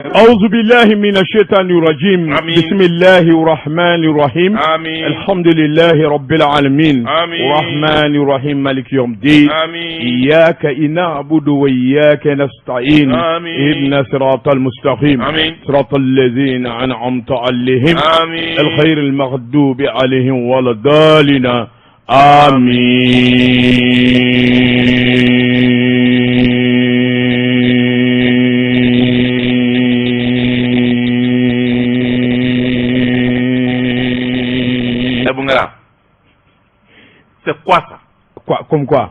أعوذ بالله من الشيطان الرجيم. آمين. بسم الله الرحمن الرحيم. آمين. الحمد لله رب العالمين. آمين. الرحمن الرحيم، مالك يوم الدين. آمين. إياك نعبد وإياك نستعين. آمين. اهدنا صراط المستقيم. آمين. صراط الذين أنعمت عليهم آمين. الخير المغضوب عليهم ولا الضالين. آمين. Eh, Bungara, c'est quoi ça? Quoi, comme quoi?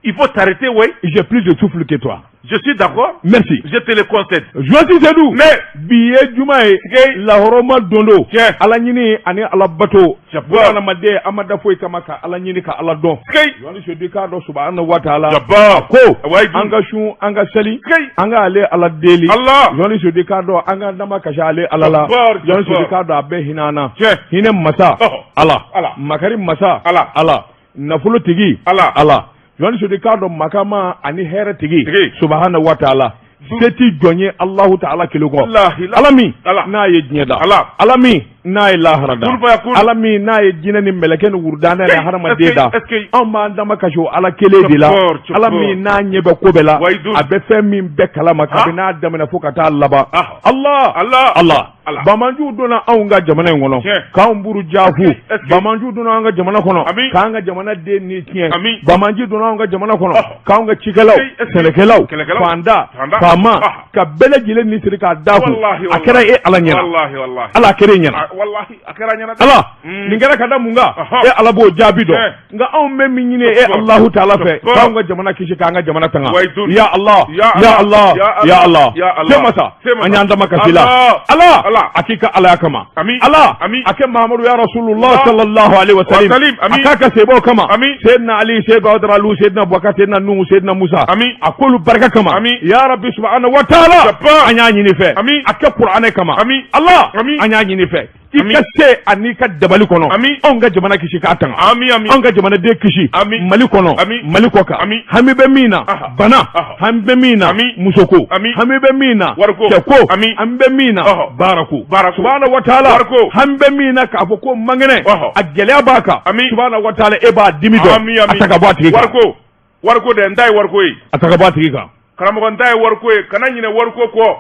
Il faut t'arrêter, oui. J'ai plus de souffle que toi. Je suis d'accord. Merci. Je te le concède. Joasi Seydou. Mais bi ye juma ye, lahɔrɔma don don, Tiɲɛ. Ala ɲini ani Ala bato. Jabbar. Adamaden, an ma da foyi kama ka Ala ɲini, ka Ala dɔn. Sikeyi. Joasi Seydou, k'a dɔn subahana wa taala Jabbar. ko Wayi dun. an ka sun, an ka seli, Sikeyi. an ka ale Ala deli. Allah. Joasi Seydou, k'a dɔn an ka dama kasi ale Ala la. Jabbar, Joasi Seydou, Jabbar. k'a dɔn a bɛ hinɛ an na. Tiɲɛ. Hinɛ masa Ɔhɔ. Ala. Ala. Makari masa Ala. Ala. Nafolo tigi Ala. Ala. Joasi Seydou, k'a dɔn makama ani hɛrɛ tigi Tigi. subahana wa taala, se ti jɔn ye Alahu taala kelen kɔ. Lahi la. Ala min Ala. n'a ye diɲɛ da. Ala. Ala min n'a ye lahara da. Kun fayakun. Ala min n'a ye jinɛ ni mɛlɛkɛ ni wurudanɛ ni Est-ce que- hadamaden da. est-ce que- Anw b'an dama kasi o Ala kelen de la. Jabbar, Jabbar. Ala min n'a ɲɛ bɛ ko bɛɛ la, Wayidun. a bɛ fɛn min bɛɛ kalama kabini n'a daminɛ fo ka taa laban. Ah. Allah. Allah. Allah. Allah. Bamanjuw donna anw ka jamana in kɔnɔ Tiɲɛ. k'anw buru jaafu. Est-ce que- Bamanjuw donna anw ka jamana kɔnɔ Ami. k'an ka jamana den ni tiɲɛ. Ami. Bamanji donna anw ka jamana kɔnɔ Ɔhɔ. k'anw ka cikɛlaw, Est-ce que- sɛnɛkɛlaw, Kɛlɛkɛlaw. fanda, Fanda. faama, Ah. ka bɛɛ lajɛlen ni siri k'a da kun. Wallahi, A kɛra e Ala ɲɛna. Wallahi, wallahi. Ala, a kɛra e ɲɛna. Ah, wallahi, a kɛra ɲɛna dɛ. Ala, nin kɛra ka da mun kan? Ɔhɔ. E Ala b'o jaabi dɔn. Tiɲɛ. Nka anw bɛ min ɲini e Jabbar. Alahu taala fɛ, Jabbar. k'anw ka jamana kisi, k'an ka jamana tanga. Wayidun. Ya Allah. Ya Ya Allah. Allah. Ya Ya Allah. Allah. Ya Allah. Semasa. Semasa. An y'an dama kasi la. Allah. Ala. Allah. A k'i ka Alaya kama. Ami. Ala. Ami. A kɛ Mahamadu ya Rasulullah Allah. sallallahu alaihi wa sallam. Wa sallim. A Ami. k'a ka sebaw kama. Ami. Seydina Ali, Seydina Abdul, Seydina Bubakar, Seydina Nuhu, Seydina Musa. Ami. A k'olu barika kama. Ami. Ya Rabbi subhanahu wa taala. Jabbar. An y'a ɲini fɛ. Ami. A kɛ Kuranɛ kama. Ami. Allah. Ami. An y'a ɲini fɛ. I Ami. ka se ani ka dabali kɔnɔ. Ami. Anw ka jamana kisi k'a tanga. Ami, ami. Anw ka jamanaden kisi. Ami. Mali kɔnɔ. Ami. Mali kɔ kan. Ami. Hami bɛ min na. Aha. Bana. Aha. Hami bɛ min na. Ami. Musoko. Ami. Hami bɛ min na. Wariko. Cɛko. Ami. Hami bɛ min na. Ɔhɔ. Baarako. Baarako. Subahana wa taala. Wariko. Hami bɛ min na k'a fɔ ko mankɛnɛ. Ɔhɔ. A gɛlɛya b'a kan. Ami. Subahana wa taala, e b'a dimi dɔn. Ami, ami. A ta ka bɔ a tigi kan. Wariko. Wariko dɛ, n ta ye wariko ye. A ta ka bɔ a tigi kan. Karamɔgɔ, n ta ye wariko ye. Kana ɲinɛ wariko kɔ.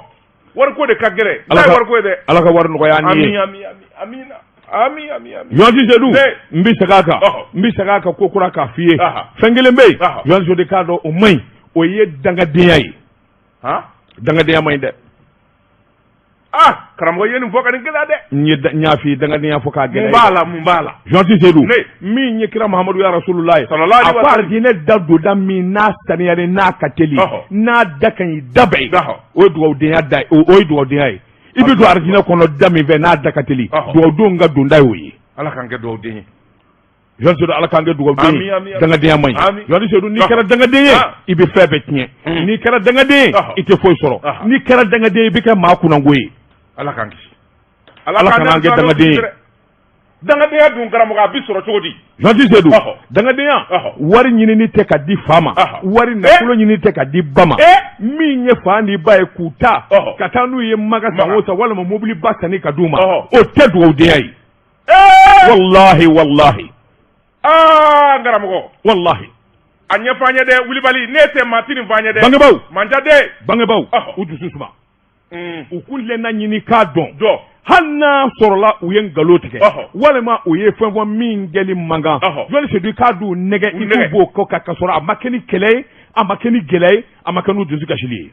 Wariko de ka gɛlɛn. N ta ye wariko ye dɛ. Ala ka wari nɔgɔya an Ami, ye. ami, ami, amina. Ami, ami, ami. Joasi Seydou, Ne. n bɛ segin a kan. Ɔhɔ. N bɛ segin a kan ko kura k'a f'i ye. Aha. Fɛn kelen bɛ yen. Aha. Joasi Seydou, k'a dɔn o man ɲi. O ye dangadenya ye. Han? Dangadenya man ɲi dɛ. Ah, karamɔgɔ, i ye nin fɔ ka nin gɛlɛya dɛ. N ye da- n y'a f'i ye, dangadenya fɔ k'a Mun gɛlɛya. b'a la, mun b'a la? Joasi Seydou, Ne. min ye kira Muhamadu ya Rasulullah ye. Sallallahu alaihi A ko wa sallam. arijinɛ da donda min n'a saniyalen, n'a ka teli, Ɔhɔ. n'a da ka ɲi, da bɛɛ ye. Ɔhɔ. O ye dugawudenya da ye. O ye dugawudenya ye. I bɛ don arijinɛ kɔnɔ da min fɛ n'a da ka teli. Ɔhɔ. Dugawudenw ka donda y'o ye. Ala k'an kɛ dugawuden ye. Joasi Seydou, Ala k'an kɛ dugawuden Ami, ye. ami, ami. Dangadenya man ɲi. Ami. Joasi Seydou, n'i Ɔhɔ. kɛra dangaden ye, Ah. i bɛ fɛn bɛɛ tiɲɛ. N'i kɛra dangaden ye, Ɔhɔ. i tɛ foyi sɔrɔ. Ɔhɔ. N'i kɛra dangaden ye, i bɛ kɛ maa kunnango ye. Ala k'an kisi. Ala kan'an kɛ dangaden ye. Dangadenya dun, karamɔgɔ, a bi sɔrɔ cogo di? Joasi Seydou, Ɔhɔ. dangadenya, Ɔhɔ. wari ɲinini tɛ ka di fa ma, Ɔhɔ. wari nafolo ɲinini tɛ ka di ba ma. Eh. Min ye fa ni ba ye k'u ta Ɔhɔ. ka taa n'u ye Maka san o san, walima mobiliba sanni ka d'u ma, Ɔhɔ. o tɛ dugawudenya ye. Ee! Walahi, walahi. Aa, n karamɔgɔ. Walahi. A ɲɛfɔ an ye dɛ, wulibali, ne tɛ maa ti nin fɔ an ye dɛ. Bangebaaw. Manja de. Bangebaaw, Ɔhɔ. u dusu suma. U k'u lɛnna ɲini k'a dɔn. Dɔ. Hali n'a sɔrɔla u ye nkalon tigɛ, Ɔhɔ. walima u ye fɛn fɔ min kɛli man kan, Ɔhɔ. Joasi Seydou, k'a d'u nɛgɛ, U i nɛgɛ. k'u b'o kɔ kan ka sɔrɔ a ma kɛ ni kɛlɛ ye, a ma kɛ ni gɛlɛya ye, a ma kɛ n'u dusu kasili ye.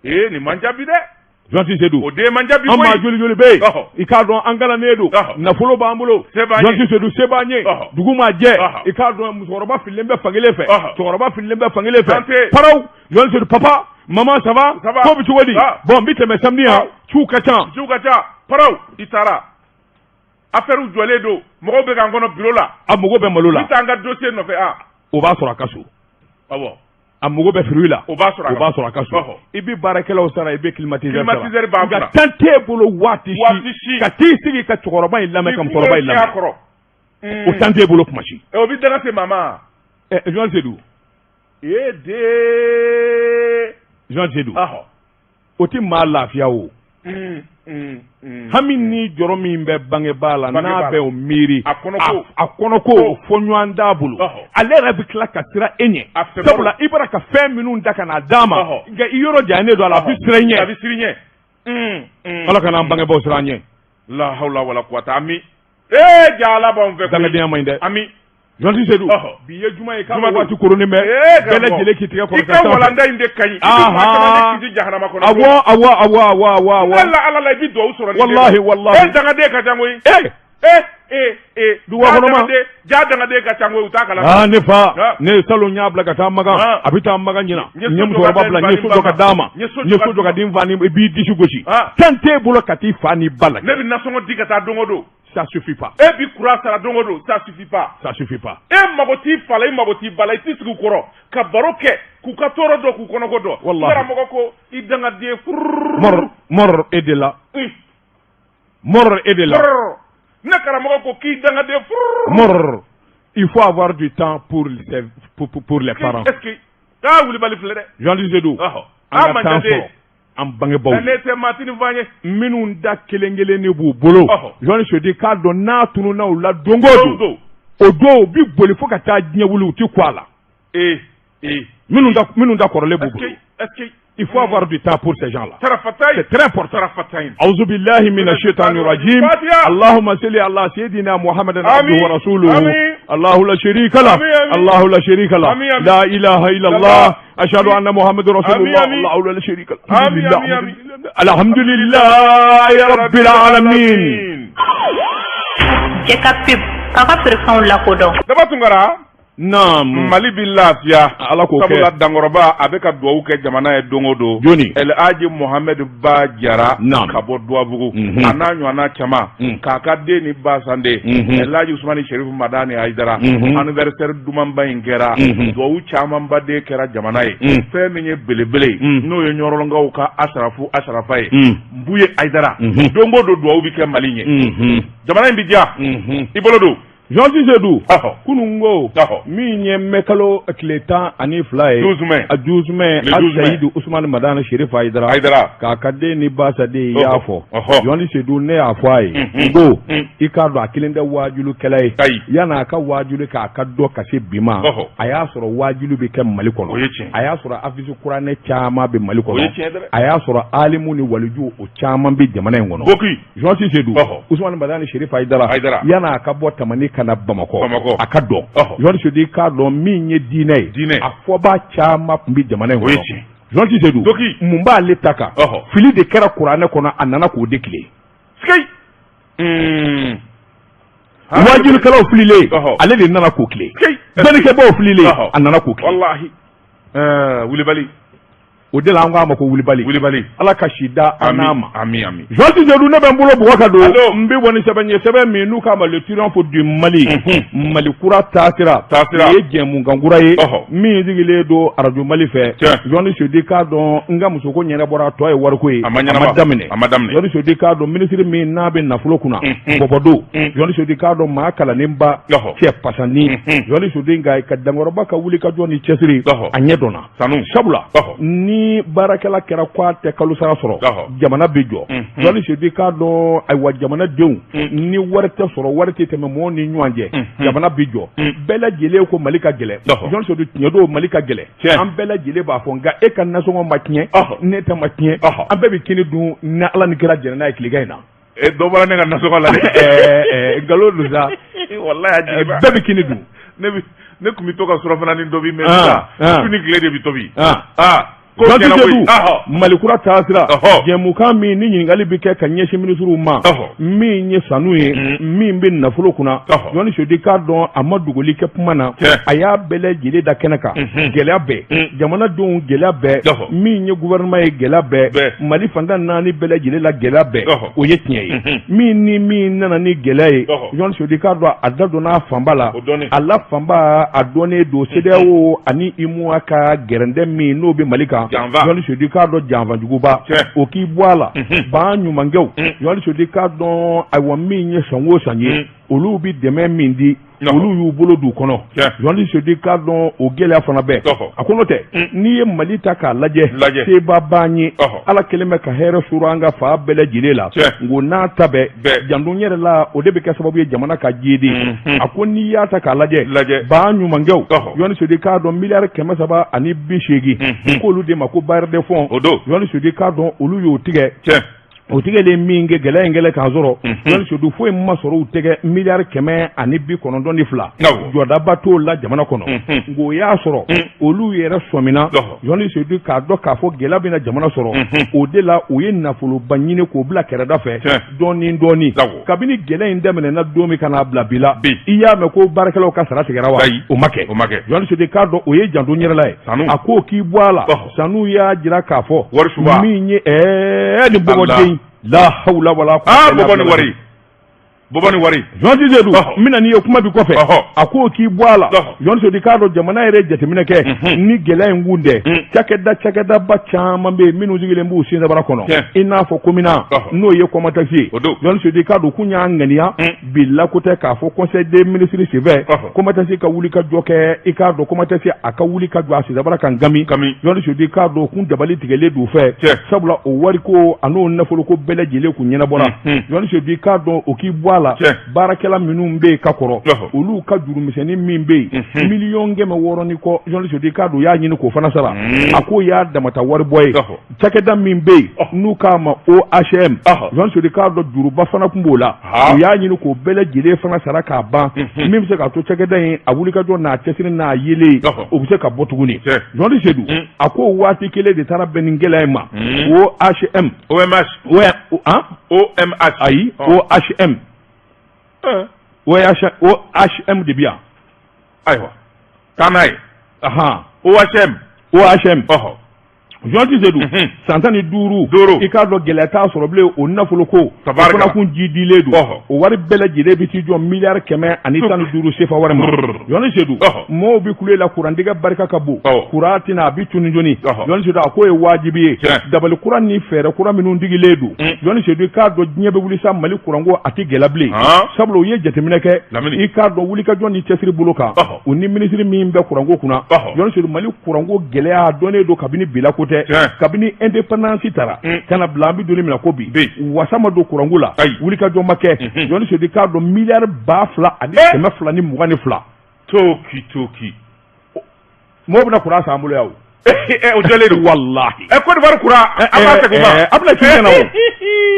Ee, nin man jaabi dɛ. Joasi Seydou, O den man jaabi an maa koyi. joli joli bɛ yen, Ɔhɔ. i k'a dɔn an kalannen don, Ɔhɔ. nafolo b'an bolo. Se b'an ye. Joasi Seydou, se b'an ye. Ɔhɔ. Dugu ma jɛ, Ɔhɔ. i k'a dɔn musokɔrɔba fililen bɛ fankelen fɛ, Ɔhɔ. cɛkɔrɔba fililen bɛ fankelen fɛ. Santé. Paraw, Joasi Seydou, papa, maman, ça va? Ça va. Ko bɛ cogo di? Ah. Bon, n bɛ tɛmɛ samedi yan, Ah. ciw ka ca. Ciw ka ca. Paraw, i taara. Affaire jɔlen don. Mɔgɔw bɛ k'an kɔnɔ bureau la. A mago bɛ malo I la, t'an ka dossier nɔfɛ ah. o b'a sɔrɔ a ka so. Awɔ. A mago bɛ fruit la, O b'a sɔrɔ a o ka b'a sɔrɔ a ka so. Ɔhɔ. I bɛ baarakɛlaw sara, i bɛ climatiseur sara. Climatiseur b'a Nka kunna. temps t'e bolo waati si Waati si. ka t'i sigi ka cɛkɔrɔba in lamɛn, ka musokɔrɔba in lamɛn. Kɔrɔ. O temps t'e bolo kuma si. O bɛ danga se maa ma. Ɛ, Joasi Seydou. E de Jean Seydou, ahɔ o tɛ maa lafiya o. Hami ni jɔrɔ min bɛ bangebaa la, Bangebaa n'a la. bɛ o miiri, A kɔnɔko. A kɔnɔko fɔ ɲɔgɔn t'a bolo. Ale yɛrɛ bɛ tila ka siran e ɲɛ, A fɛ sabula i bɔra ka fɛn minnu ta ka n'a d'a ma, nka i yɔrɔ janyalen don a la, a bɛ siran i A ɲɛ. bɛ siran i ɲɛ. Ala kana an bangebaaw siran an ɲɛ. La hawla wala quwwata, ami. Ee, ja Ala b'anw fɛ koyi. Dangadenya man ɲi dɛ. Ami. Jean Seydou, Ɔhɔ. bi ye juma ye, k'a Juma bɛ don. waati koronnen bɛ, Ee, bɛɛ karamɔgɔ. lajɛlen k'i tigɛ I kɔrɔta ka sanfɛ. walanda in de ka ɲi. I bɛ maa caman de kisi jahanama kɔnɔ. Awɔ. Wala Ala la, i bɛ duwawu sɔrɔ nin den Wallahi, na. wallahi. E dangaden ka ca koyi. Ee. E e e. Duguba kɔnɔ ma. Ja dangaden ka ca koyi, u t'a kalama. Aa, ne fa, Ah. ne ye salon, y'a bila ka taa Makan. Ah. A bɛ taa Makan ɲina. N ye N ye so jɔ musokɔrɔba ka bila, di n ye so jɔ ka d'a ma, n ye so n ye jɔ ka so jɔ ka di n fa ni, i b'i disi gosi. Ah. Tan t'e bolo ka t'i fa ni ba Ne lajɛ. bɛ nasɔngɔ di ka taa don o don. Ça suffit pas. E bi courant sara don o don, ça suffit pas. Ça suffit pas. E mago t'i fa la, i mago t'i ba la, i t'i sigi u kɔrɔ ka baro kɛ, k'u ka tɔɔrɔ dɔn, k'u kɔnɔko dɔn. Wallahi. Karamɔgɔ ko i dangaden furururu. Mort, mort e de la. Mort e de la. Furururu. Ne karamɔgɔ ko k'i dangaden furururu. Mort. Il faut avoir du temps pour les parents. Est-ce que taa wulibali filɛ dɛ. Jean Seydou, Ɔhɔ. an ka temps sɔrɔ an bangebaaw ye. Ne tɛ maatini f'an ye. Minnu da kelen kelen de b'u bolo, Jean Seydou, k'a dɔn n'a tununna u la don o Don don, don. O don u bi boli fo ka taa diɲɛ wuli, u ti ku a la. Ee ee. Minnu da kɔrɔlen b'u Est-ce bolo. que est-ce que Il faut avoir du temps pour ces gens-là. Tarafatayi. C'est très important. Tarafatayi. أعوذ بالله من الشيطان الرجيم. فاتحة. اللهم صل على سيدنا محمد آمين. عبده ورسوله. آمين. الله لا شريك له. آمين، آمين. الله لا شريك له. آمين، آمين. لا إله إلا الله، أشهد أن محمد رسول آمين، الله. آمين. الله لا شريك له. آمين، آمين، آمين. الحمد لله رب العالمين. Cɛ ka pub k'a ka feerefɛnw lakodɔn. Daba Tunkara. Naam. Mali bi lafiya. Ala k'o kɛ. Sabula dankɔrɔba a bɛ ka duwawu kɛ jamana ye don o don. Joni? El Hadji Mohamed Ba Jara. Naam. Ka bɔ Duwabugu. A n'a ɲɔgɔnna caman. K'a ka den ni ba sande. El Hadji Usumani Sherifu Madani Hayidara. Anniversaire dumanba in kɛra. Duwawu camanba de kɛra jamana ye. Fɛn min ye belebele ye. N'o ye ɲɔrɔlɔnkaw ka asarafu asarafa ye. Buye Hayidara. Don o don duwawu bi kɛ Mali ɲɛ. Jamana in bi diya. I bolo don. Jean Seydou, Ɔhɔ. kunun ko Ɔhɔ. min ye mɛkalo tile 12 ye, 12 mai. A 12 mai. Le 12 mai. Aseyidu Usumani Madani Sherifu Hayidara Hayidara. k'a ka den ni ba sade, i y'a fɔ. Jean Seydou, ne y'a fɔ a ye, n ko i k'a dɔn a kelen tɛ waajulukɛla ye. Ayi. Yan'a ka waajuli k'a ka dɔ ka se bi ma, a y'a sɔrɔ waajuli bɛ kɛ Mali kɔnɔ. O ye tiɲɛ. A y'a sɔrɔ affiche kuranɛ caman bɛ Mali O ye kɔnɔ. tiɲɛ dɛ. A y'a sɔrɔ alimu ni waliju, o caman bɛ jamana in kɔnɔ. Boki. Jean Seydou, Usumani Madani Sherifu Hayidara, Hayidara. yan'a ka bɔ Tamani ka na Bamakɔ, Bamakɔ. a ka dɔn. Jean Seydou, i k'a dɔn min ye diinɛ ye, Diinɛ. a fɔba caman tun bɛ jamana in O ye kɔnɔ. tiɲɛ. Jean Seydou, Doki. mun b'ale ta kan? Fili de kɛra kuranɛ kɔnɔ, a nana k'o de tile. Sikei. Waajulikɛlaw fililen, ale de nana k'o tile. Sikei. Dɔnnikɛbaw fililen, a nana k'o tile. Wallahi. Wulibali. O de la an k'a ma ko wulibali. Wulibali. Ala ka si da an n'a ma. Ami ami. Jean Seydou, ne bɛ n bolo bugɔ ka don. Alo. N bɛ bɔ ni sɛbɛn ye, sɛbɛn min n'u k'a ma Le Triomphe du Mali, Mali kura taasira. Taasira. Nin ye jɛmukan kura ye min sigilen don arajo Mali fɛ. Jean Seydou, k'a dɔn n ka musoko ɲɛnabɔra, a tɔ ye wariko ye. A ma ɲɛnabɔ. Daminɛ. A ma daminɛ. Jean Seydou, k'a dɔn minisiri min n'a bɛ nafolo kunna, bɔbɔ don. Jean Seydou, k'a dɔn maa kalannenba, cɛ pasani. Jean Seydou, nka ka dankɔrɔba ka wuli ka jɔ ni cɛsiri, a ɲɛ dɔnna. Sanu. Sabula ni baarakɛla kɛra ko a tɛ kalo sara sɔrɔ, jamana bɛ jɔ. Jean Seydou, k'a dɔn ayiwa jamanadenw, ni wari tɛ sɔrɔ, wari tɛ tɛmɛ mɔgɔw ni ɲɔgɔn cɛ, jamana bɛ jɔ. Bɛɛ lajɛlen ko Mali ka gɛlɛn. Jean Seydou, tiɲɛ don, Mali ka gɛlɛn, an bɛɛ lajɛlen b'a fɔ, nka e ka nasɔngɔ ma tiɲɛ, ne ta ma tiɲɛ, an bɛɛ bɛ kini dun ni Ala ni kira jɛnna n'a ye tilegan in na. Dɔ bɔra ne ka nasɔngɔ la dɛ. Nkalon don sa. Wallahi a jigi b'a. Bɛɛ bɛ kini dun. Ne tun bɛ to ka surafana ni tobi, mais sisan su ni tile de bɛ tobi. Ko Jean kɛra koyi. Seydou, Mali kura taasira, jɛmukan min ni ɲininkali bɛ kɛ ka ɲɛsin minisiriw ma, min ye sanu ye, min bɛ nafolo kunna. Jean Seydou, k'a dɔn a ma dogoli kɛ kuma na, a y'a bɛɛ lajɛlen da kɛnɛ kan. Gɛlɛya bɛɛ jamanadenw, gɛlɛya bɛɛ min ye gouvernement ye, gɛlɛya bɛɛ Mali fantan naani bɛɛ lajɛlen la, gɛlɛya bɛɛ, o ye tiɲɛ ye. Min ni min nana ni gɛlɛya ye, Jean Seydou, k'a dɔn a da donna a fanba la, a la fanba a dɔnnen don, CEDEAO ani UEMOA ka gɛrɛndɛ min n'o bɛ Mali kan. Jean Seydou, k'a dɔn janfajuguba, o k'i bɔ a la. Ban ɲumankɛw, Jean Seydou, k'a dɔn ayiwa min ye san o san ye, olu bɛ dɛmɛ min di. Olu y'u bolo d'u kɔnɔ. Journaliste Seydou k'a dɔn o gɛlɛya fana bɛɛ. A ko n'o tɛ, n'i ye Mali ta k'a lajɛ, seba b'an ye, Ala kɛlen bɛ ka hɛrɛ suuru an ka fan bɛɛ lajɛlen la. Nko n'a ta bɛɛ, janto n yɛrɛ la, o de bɛ kɛ sababu ye jamana ka jiidi. A ko n'i y'a ta k'a lajɛ, ba ɲumankɛw, journaliste Seydou k'a dɔn miliyari 380, k'olu de ma ko bailleur de fonds. Journaliste Seydou k'a dɔn olu y'o tigɛ. O tigɛlen min kɛ, gɛlɛya in kɛlen k'an sɔrɔ, journaliste Seydou, foyi ma sɔrɔ u tɛgɛ miliyari 192, jɔdaba t'o la jamana kɔnɔ. Nka o y'a sɔrɔ olu yɛrɛ sɔmina, journaliste Seydou k'a dɔn k'a fɔ gɛlɛya bɛna jamana sɔrɔ. O de la u ye nafoloba ɲini k'o bila kɛrɛda fɛ dɔɔni dɔɔni. Kabini gɛlɛya in daminɛna don min ka n'a bila bi la, i y'a mɛn ko baarakɛlaw ka sara tigɛra wa? O ma kɛ. Journaliste Seydou k'a dɔn o ye janto n yɛrɛ la ye. A ko k'i bɔ a la, Sanu y'a jira k'a fɔ wari min ye ni bɔbɔden la hawla wala bɔbɔ ni wari, bɔbɔ ni wari. Journaliste Seydou, n bɛna n'i ye kuma bi kɔfɛ. A ko k'i bɔ a la, journaliste Seydou k'a dɔn jamana yɛrɛ jateminɛ kɛ ni gɛlɛya in kun tɛ, cakɛdaba caman bɛ yen minnu sigilen b'u sensabara kɔnɔ, i n'a fɔ COMINA, n'o ye COMATEX ye. Journaliste Seydou k'a dɔn kun y'a ŋaniya bila ko tɛ k'a fɔ conseil des ministres senfɛ, COMATEX ka wuli ka jɔ kɛ. I k'a dɔn COMATEX a ka wuli ka jɔ a sensabara kan gami. Journaliste Seydou k'a dɔn kun dabali tigɛlen don fɛ, sabula o wariko an'o nafoloko bɛɛ lajɛlen kun ɲɛnabɔra. Journaliste Seydou k'a dɔn o k'i bɔ a la, baarakɛla minnu bɛ yen ka kɔrɔ, olu ka jurumisɛnnin min bɛ yen, miliyɔn 600 ni kɔ, journaliste Seydou k'a dɔn u y'a ɲini k'o fana sara. A k'o y'a damata waribɔ ye. Cakɛda min bɛ yen n'u k'a ma OHM, journaliste Seydou k'a dɔn juruba fana tun b'o la, u y'a ɲini k'o bɛɛ lajɛlen fana sara k'a ban, min bɛ se k'a to cakɛda in a wulikajɔ n'a cɛsiri n'a yelen, o bɛ se ka bɔ tuguni. Journaliste Seydou a ko waati kelen de taara bɛn nin gɛlɛya in ma, OHM, OMH, OMH, ayi, OHM, OHM de bɛ yan. Ayiwa, taa n'a ye. OHM. OHM. Journaliste Seydou, san 15 duuru, i k'a dɔn gɛlɛya t'a sɔrɔ bilen o nafolo ko, o fana kun ji dilen don. O wari bɛɛ lajɛlen bɛ t'i jɔ miliyari 115 sefa wari ma. Journaliste Seydou, mɔgɔw bɛ kule la kurantigɛ barika ka bon, kuran tɛna a bɛ tuni jɔni. Journaliste Seydou a k'o ye wajibi ye. Dabali kura ni fɛɛrɛ kura minnu digilen don, journaliste Seydou k'a dɔn diɲɛ bɛ wuli sa, Mali kuranko a tɛ gɛlɛya bilen, sabula u ye jateminɛ kɛ, i k'a dɔn wulikajɔ ni cɛsiri bolo kan, u ni minisiri min bɛ kuranko kunna, journaliste Seydou, Mali kuranko gɛlɛya dɔnnen don kabini bila ko tɛ, kabini indépendance tara ka na bila an bɛ don min na ko bi, wasa ma don kuranko la, wulikajɔ ma kɛ. Journaliste Seydou k'a dɔn miliyari 2222. Toki toki. Mɔgɔw bɛna kuran san an bolo yan o. O jɛlen don. Walahi. Côte d'Ivoire kuran an b'a segin o ma. A bɛna k'i ɲɛna o.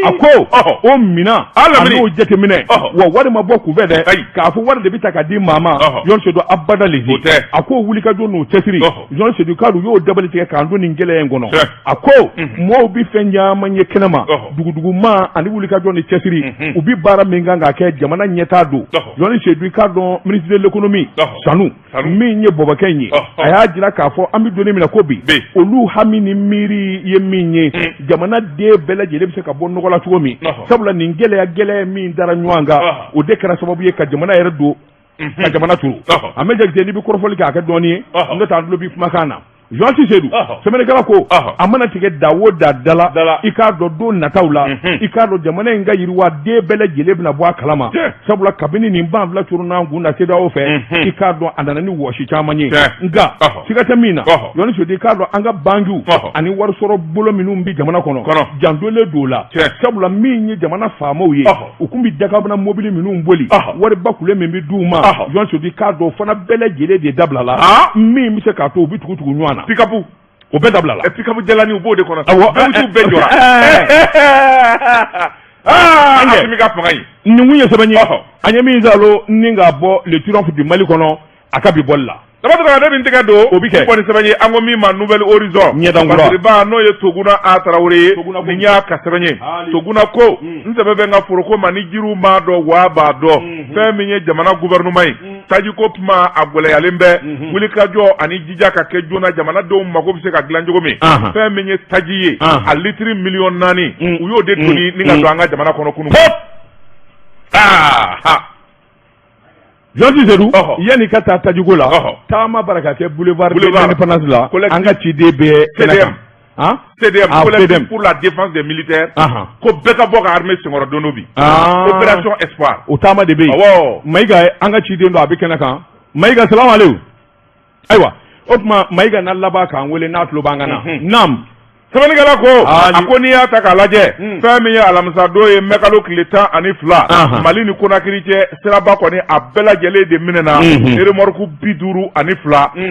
A ko o minan a n'o jateminɛ, wa wari ma bɔ kunfɛ dɛ, k'a fɔ wari de bɛ ta ka di maa ma, Journaliste Seydou, abada lezi. A ko wulikajɔ n'o cɛsiri, Journaliste Seydou k'a dɔn u y'o dabali tigɛ k'an don nin gɛlɛya in kɔnɔ. A ko mɔgɔw bɛ fɛn caman ye kɛnɛma, duguduguma ani wulikajɔ ni cɛsiri, u bɛ baara min kan k'a kɛ jamana ɲɛtaa don. Journaliste Seydou k'a dɔn ministre de l'économie Sanu, min ye bɔbɔkɛ in ye, a y'a jira k'a fɔ an bɛ don min na ko bi, olu hami ni miiri ye min ye, jamana den bɛɛ lajɛlen bɛ se ka bɔ nɔgɔ la cogo min, sabula nin gɛlɛya gɛlɛya min dara ɲɔgɔn kan, o de kɛra sababu ye ka jamana yɛrɛ don ka jamana turu. A bɛ jate n'i bɛ kɔrɔfɔli kɛ, a kɛ dɔɔnin ye, n'o tɛ an tulo b'i kumakan na. Journaliste Seydou, sɛbɛnnikɛla ko a mana tigɛ da o da da la, i k'a dɔn don nataw la, i k'a dɔn jamana in ka yiriwa, den bɛɛ lajɛlen bɛna bɔ a kalama, sabula kabini nin banfula curunna an kun na CEDEAO fɛ, i k'a dɔn a nana ni wɔsi caman ye. Nka siga tɛ min na, Journaliste Seydou, i k'a dɔn an ka bankiw ani warisɔrɔ bolo minnu bɛ jamana kɔnɔ, jantolen don o la, sabula min ye jamana faamaw ye, u tun bɛ dakabana mobili minnu boli, wariba kule min bɛ d'u ma, Journaliste Seydou k'a dɔn o fana bɛɛ lajɛlen de dabilala, min bɛ se k'a to u bɛ tugu tugu ɲɔgɔn na. Pikapu. O bɛɛ dabilala. Pikapu jalani u b'o de kɔnɔ. Awɔ, V8 bɛɛ jɔra. Asimi ka fanga in. Nin kun ye sɛbɛn ye an ye min salo ni k'a bɔ Le Triomphe du Mali kɔnɔ a ka bi bɔli la. Daba ne bɛ n tɛgɛ don o bɛ kɛ ni sɛbɛn ye an ko min ma Nouvel Horizon ɲɛdankura Basiriba n'o ye Toguna A Tarawele ye nin y'a ka sɛbɛn ye. Toguna ko n sɛbɛ bɛ n ka foroko ma ni jiriw m'a dɔn wa b'a dɔn. Fɛn min ye jamana gouvernement ye, tajiko kuma a gɛlɛyalen bɛ, wulikajɔ ani jija ka kɛ joona jamanadenw mako bɛ se ka dilan cogo min. Fɛn min ye taji ye, a litiri miliyɔn 4, u y'o de doni ni ka don an ka jamana kɔnɔ kunun. Aa Journaliste Seydou, yanni ka taa tajiko la, taama bara ka kɛ boulevard de l'Indépendance la, an ka ciden bɛ kɛnɛ kan. CDM, Ah, collectif CDM. pour la défense des militaires, ko bɛɛ ka bɔ ka armée senkɔrɔ don dɔ bi, opération espoir. O taama de bɛ yen. Awɔ. Mayiga, an ka ciden dɔ, a bɛ kɛnɛ kan. Mayiga, salamu aleykum. Ayiwa, o tuma Mayiga na laban k'an wele n'a tulo b'an kan na. Naam. Sɛbɛnnikɛla ko, Ah, a ko n'i y'a ta k'a lajɛ, fɛn min ye alamisadon ye, mɛkalo tile 12, Mali ni Konakiri cɛ siraba kɔni, a bɛɛ lajɛlen de minɛna, remorque 52,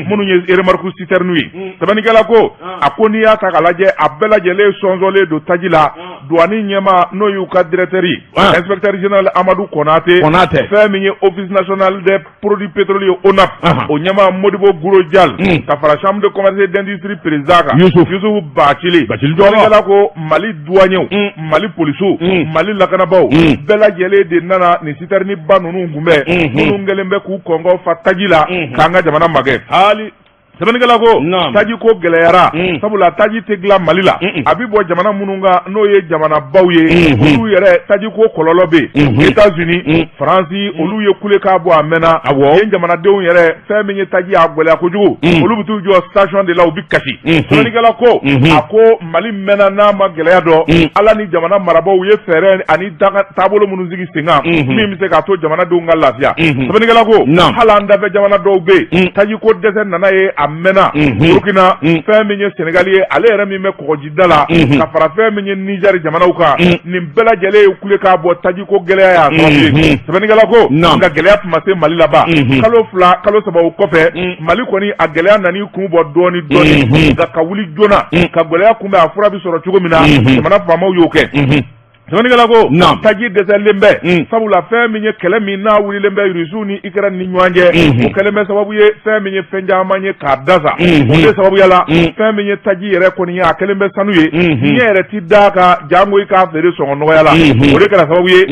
minnu ye remorque citerne ye. Sɛbɛnnikɛla ko, a ko n'i y'a ta k'a lajɛ, a bɛɛ lajɛlen sɔnsɔnlen don taji la. Douane ɲɛmaa, n'o y'u ka directeur ye, inspecteur général Amadu Konate, Konate. Fɛn min ye Office national des produits pétroliers, ONAP, o ɲɛmaa Modibo Guro Jal, ka fara chambre de commerce et d'industrie président kan, Yusuf. Yusuf Bacili. Bacili Jɔrɔ. Sɛbɛnnikɛla ko Mali douaniers, Mali polisiw, Mali lakanabaaw, bɛɛ lajɛlen de nana nin citerne ba ninnu kunbɛn, minnu kɛlen bɛ k'u kɔngɔ fa taji la k'an ka jamana magɛn. Hali. Sɛbɛnnikɛla ko, taji ko gɛlɛyara, sabula taji tɛ dilan Mali la, a bɛ bɔ jamana minnu kan, n'o ye jamanabaw ye, olu yɛrɛ taji ko kɔlɔlɔ bɛ yen. États-Unis, Faransi, olu ye kule k'a bɔ a mɛnna. Yen jamanadenw yɛrɛ, fɛn min ye taji a gɛlɛya kojugu, olu bɛ t'u jɔ station de la, u bɛ kasi. Sɛbɛnnikɛla ko, a ko Mali mɛnna n'a ma gɛlɛya dɔn. Ala ni jamana marabaaw ye fɛɛrɛ ani taabolo minnu sigi sen kan, min bɛ se k'a to jamanadenw ka lafiya. Sɛbɛnnikɛla ko, hali an dafɛ jamana dɔw bɛ yen, taji ko dɛsɛ nana ye a mɛnna. Burukina, fɛn min ye Senegali ye, ale yɛrɛ min bɛ kɔgɔjida la, ka fara fɛn min ye Nizɛri jamanaw kan, nin bɛɛ lajɛlen ye kule k'a bɔ, taji ko gɛlɛya y'a sababu ye. Sɛbɛnnikɛla ko, nka gɛlɛya tun ma se Mali laban. Kalo 2, kalo 3 o kɔfɛ, Mali kɔni a gɛlɛya nan'i kun bɔ dɔɔni dɔɔni, nka ka wuli joona ka gɛlɛya kunbɛn, a fura bɛ sɔrɔ cogo min na, jamana faamaw y'o kɛ. Sɛbɛnnikɛla ko, taji dɛsɛlen bɛ, sabula fɛn min ye kɛlɛ min n'a wulilen bɛ Rusiw ni Ukraine ni ɲɔgɔn cɛ, o kɛlen bɛ sababu ye fɛn min ye fɛn caman ye k'a dasa. O de sababuya la, fɛn min ye taji yɛrɛ kɔni ye, a kɛlen bɛ sanu ye, ɲɛ yɛrɛ ti d'a kan, jango i k'a feere sɔngɔ nɔgɔya la. O de kɛra sababu ye,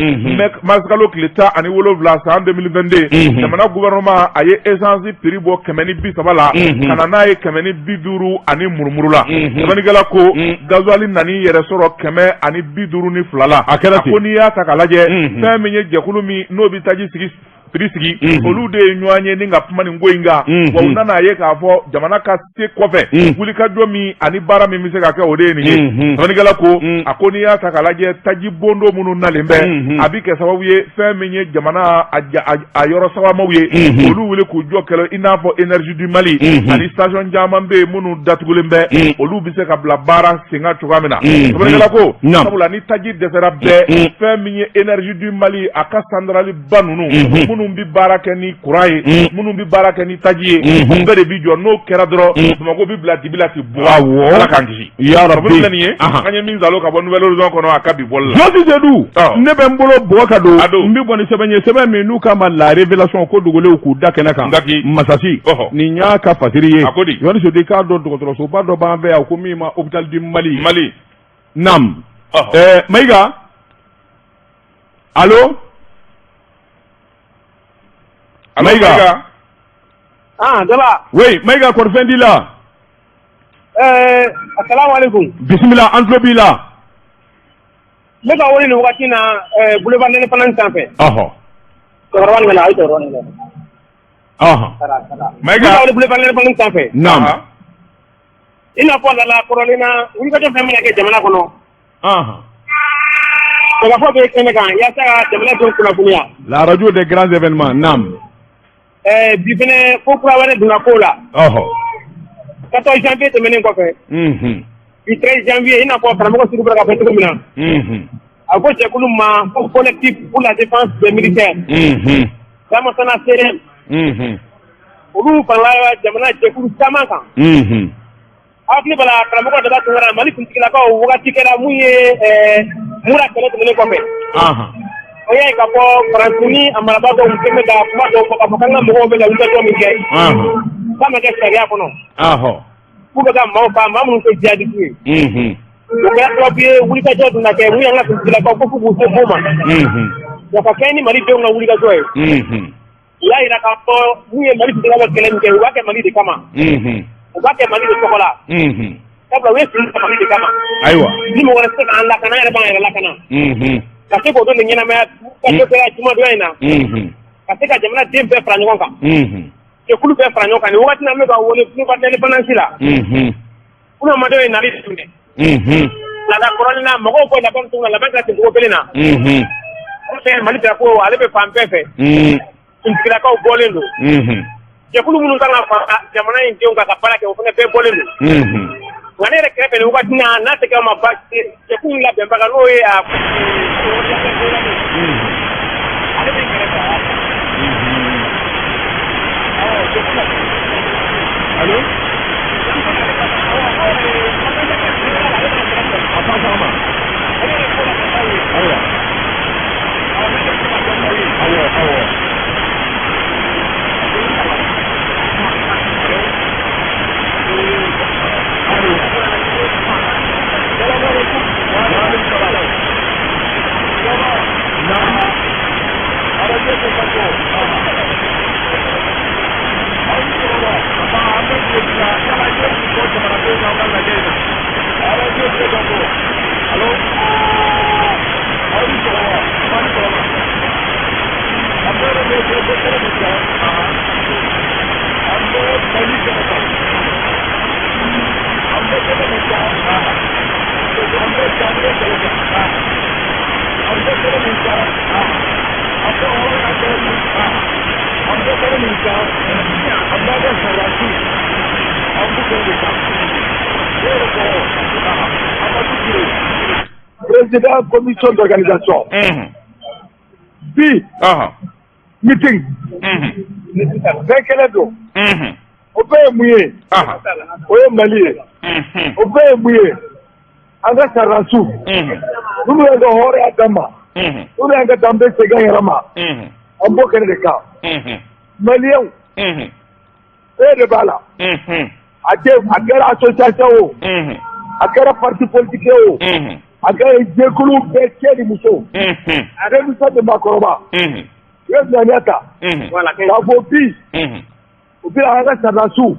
marisikalo tile 17 san 2022, jamana gouvernement a ye essence prix bɔ 130 la ka na n'a ye 150 ani murumuru la. Sɛbɛnnikɛla ko, gasoil nan'i yɛrɛ sɔrɔ 152 la. A kɛra ten. Ko n'i y'a ta k'a lajɛ, fɛn min ye jɛkulu min n'o bɛ taji sigi prix sigi, olu de ye ɲɔgɔn ye ni ka kuma nin ko in kan. Wa u nana ye k'a fɔ jamana ka se kɔfɛ, wulikajɔ min ani baara min bɛ se ka kɛ, o de ye nin ye. Sɛbɛnnikɛla ko, a ko n'i y'a ta k'a lajɛ, taji bondo minnu nalen bɛ, a bɛ kɛ sababu ye fɛn min ye jamana a yɔrɔ sabamaw ye, olu wuli k'u jɔ kɛlɛ, i n'a fɔ Énergie du Mali ani station caman bɛ yen minnu datugulen bɛ, olu bɛ se ka bila baara sen kan cogoya min na. Sɛbɛnnikɛla ko, sabula ni taji dɛsɛra bɛɛ, fɛn min ye Énergie du Mali a ka centrale ba ninnu, minnu bɛ baara kɛ ni courant ye, minnu bɛ baara kɛ ni taji ye, bɛɛ de bi jɔ. N'o kɛra dɔrɔn, Bamakɔ bɛ bila dibi la ten buwa. Ala k'an kisi. Ya Rabbi. Filɛ nin ye, an ye min zalo ka bɔ Nouvel Horizon kɔnɔ a ka bi bɔli la. Jɔsi Sedu, ne bɛ n bolo bɔ ka don. A don. N bɛ bɔ ni sɛbɛn ye, sɛbɛn min n'u k'a ma La Révélation, ko dogolenw k'u da kɛnɛ kan. Ngaki. Masasi, nin y'a ka fasiri ye. A ko di? Jɔsi Sedu, i k'a dɔn dɔgɔtɔrɔsoba dɔ b'an fɛ yan ko min ma Hôpital du Mali. Mali. Naam. Mayiga, allo? Mayiga. Ah, Daba. Oui, Mayiga, kɔri fɛn t'i la? Assalamu alaikum. Bisimila, an tulo b'i la. Ne ka wele nin wagati na boulevard l'Indépendance sanfɛ. Cɛkɔrɔba nin ka na, a ye cɛkɔrɔba nin ka na. Mayiga. Ne ka wele boulevard l'Indépendance sanfɛ. Naam. I n'a fɔ lala kɔrɔlen na, wulikajɔ fɛn mana kɛ jamana kɔnɔ. Sɛgɛfɔ bɛ kɛnɛ kan yaasa ka jamana denw kunnafoniya. La radio des grands événements, naam. Bi fɛnɛ, ko kura wɛrɛ donna ko la. 14 janvier tɛmɛnen kɔfɛ. Bi 13 janvier, i n'a fɔ karamɔgɔ Siriku bɔra k'a fɔ cogo min na. A ko jɛkulu ma ko Collectif pour la défense des militaires. Damasana CDM. Olu farala jamana jɛkulu caman kan. Hakili b'a la, karamɔgɔ Daba Tunkara, Mali kuntigilakaw, wagati kɛra mun ye Mura kɛlɛ tɛmɛnen kɔfɛ. O y'a ye k'a fɔ Faransi ni a marabaa dɔw tun bɛ ka kuma dɔw fɔ k'a fɔ k'an ka mɔgɔw bɛ ka wulikajɔ min kɛ, k'a ma kɛ sariya kɔnɔ. K'u bɛ ka maaw faa, maa minnu tɛ jihadiste ye. O kɛra sababu ye wulikajɔ dun na kɛ mun y'an ka kuntigilakaw ko f'u k'u se ko ma. Wa ka kɛɲɛ ni Malidenw ka wulikajɔ ye. U y'a jira k'a fɔ mun ye Mali kuntigilakaw bɛ kɛlɛ min kɛ, u b'a kɛ Mali de kama. U b'a kɛ Mali de tɔgɔ la. Sabula u ye fili ta Mali de kama. Ni mɔgɔ wɛrɛ tɛ se k'an lakana, an yɛrɛ b'an yɛrɛ lakana. Ka se k'o don nin ɲɛnamaya ka kɛra jumadonya in na. Ka se ka jamana den bɛɛ fara ɲɔgɔn kan. Jɛkulu bɛɛ fara ɲɔgɔn kan. Nin wagati in na, an bɛ ka wele boulevard l'Indépendance la. Bunadamadenw ye nali daminɛ. Laada kɔrɔlen na mɔgɔw bɔ labɛn cogo min na labɛn kɛra ten cogo kelen na. N'o tɛ Mali drapeau ale bɛ fan bɛɛ fɛ. Finitigilakaw bɔlen don. Jɛkulu minnu kan ka fara jamana in denw kan ka baara kɛ o fana bɛɛ bɔlen don. Nka ne yɛrɛ kɛrɛfɛ nin wagati na n'a tɛ kɛ ma baasi ye jɛkulu in labɛnbaga n'o ye a ale bɛ kɛrɛfɛ. Allo A taa Ayiwa. Awɔ, awɔ. Allo. Naam. Président commission d'organisation. Bi meeting. Bɛɛ kɛlɛ don. O bɛɛ ye mun ye? O ye Mali ye. O bɛɛ ye mun ye? An ka sɔrɔdasiw. Minnu y'an ka hɔrɔnya d'an ma. Minnu y'an ka danbe segin an yɛrɛ ma. An b'o kɛnɛ de kan. Maliyɛnw. E de b'a la. A tɛ a kɛra association o. A kɛra parti politique o. A kɛra jɛkulu bɛɛ cɛ ni muso. Denmisɛn ni maakɔrɔba. U ye ŋaniya ta. K'a fɔ bi. U bɛna an ka sɔrɔdasiw.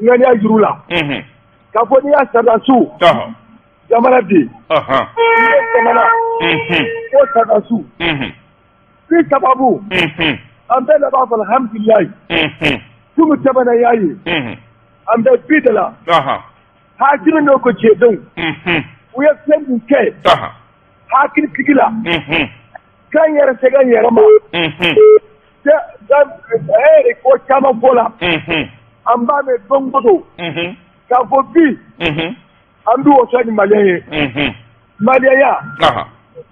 Ŋaniya yir'u la. K'a fɔ n'i y'a sɔrɔdasiw. Jamana bi. Jamana. Ko sɔrɔdasiw. Bi sababu. An bɛɛ de b'a fɔ alhamdulilayi. Kunun tɛmɛna y'a ye. An bɛ bi de la. Hakili n'o ko cɛdenw. U ye fɛn min kɛ. Hakili sigi la. K'an yɛrɛ segin an yɛrɛ ma. E yɛrɛ ko caman fɔ la. An b'a mɛn don o don. K'a fɔ bi. An bɛ waso ni maliyɛn ye. Maliyɛnya.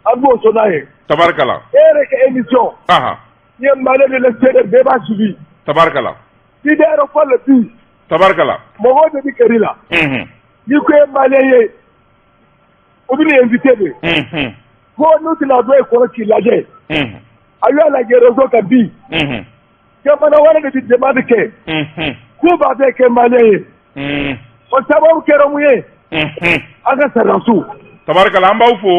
An bɛ waso n'a ye. Tabarikala. E yɛrɛ ka émission. N'i ye maliyɛn de l'extérieur bɛɛ b'a suivi. Tabarikala. I bɛ yɛrɛ fɔ le bi. Tabarikala. Mɔgɔw de bɛ kɛr'i la. N'i ko e maliyɛn ye. U bɛna invité de. Ko n'u tɛna don e kɔrɔ k'i lajɛ. A y'a lajɛ réseau kan bi. Jamana wɛrɛ de bɛ demande kɛ. K'u b'a fɛ kɛ maliyɛn ye. O sababu kɛra mun ye. An ka sɔrɔdasiw. Tabarikala an b'aw fo.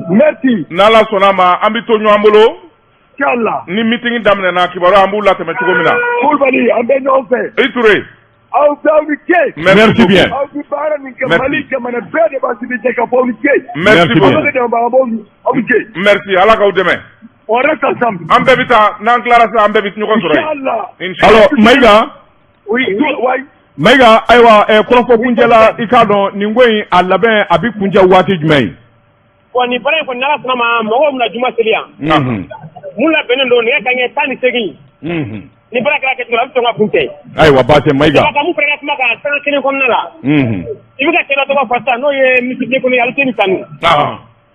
Merci. N'Ala sɔnna a ma an bɛ to ɲɔgɔn bolo. Inchallah. Ni meeting daminɛna kibaruya an b'u latɛmɛ cogo min na. Kulubali an bɛ ɲɔgɔn fɛ. I Ture. Aw bɛɛ aw ni ce. Merci bien. Aw bɛ baara min kɛ Merci. Mali jamana bɛɛ de b'a suivi jɛ ka fɔ aw ni ce. Merci bien. Aw bɛ dɛmɛbagaw ni aw ni ce. Merci Ala k'aw dɛmɛ. On reste ensemble. An bɛɛ bɛ taa n'an tilara sisan an bɛɛ bɛ ɲɔgɔn sɔrɔ yen. Inchallah. Inchallah. Alors Mayiga. Oui, oui. Mayiga ayiwa kɔrɔfɔ kuncɛ la i k'a dɔn nin ko in a labɛn a bɛ kuncɛ waati jumɛn ye? Bon nin baara in kɔni n'Ala sɔnna ma mɔgɔw bɛna juma seli yan. Mun labɛnnen don nɛgɛ kanɲɛ 18. Ni baara kɛra kɛcogo la a bɛ sɔn ka kuncɛ. Ayiwa baasi tɛ Mayiga. Ka mun fana ka kuma kan sanga kelen kɔnɔna la. I bɛ ka cɛ dɔ tɔgɔ fɔ sisan n'o ye ministre d'économie Aluseni Sanu.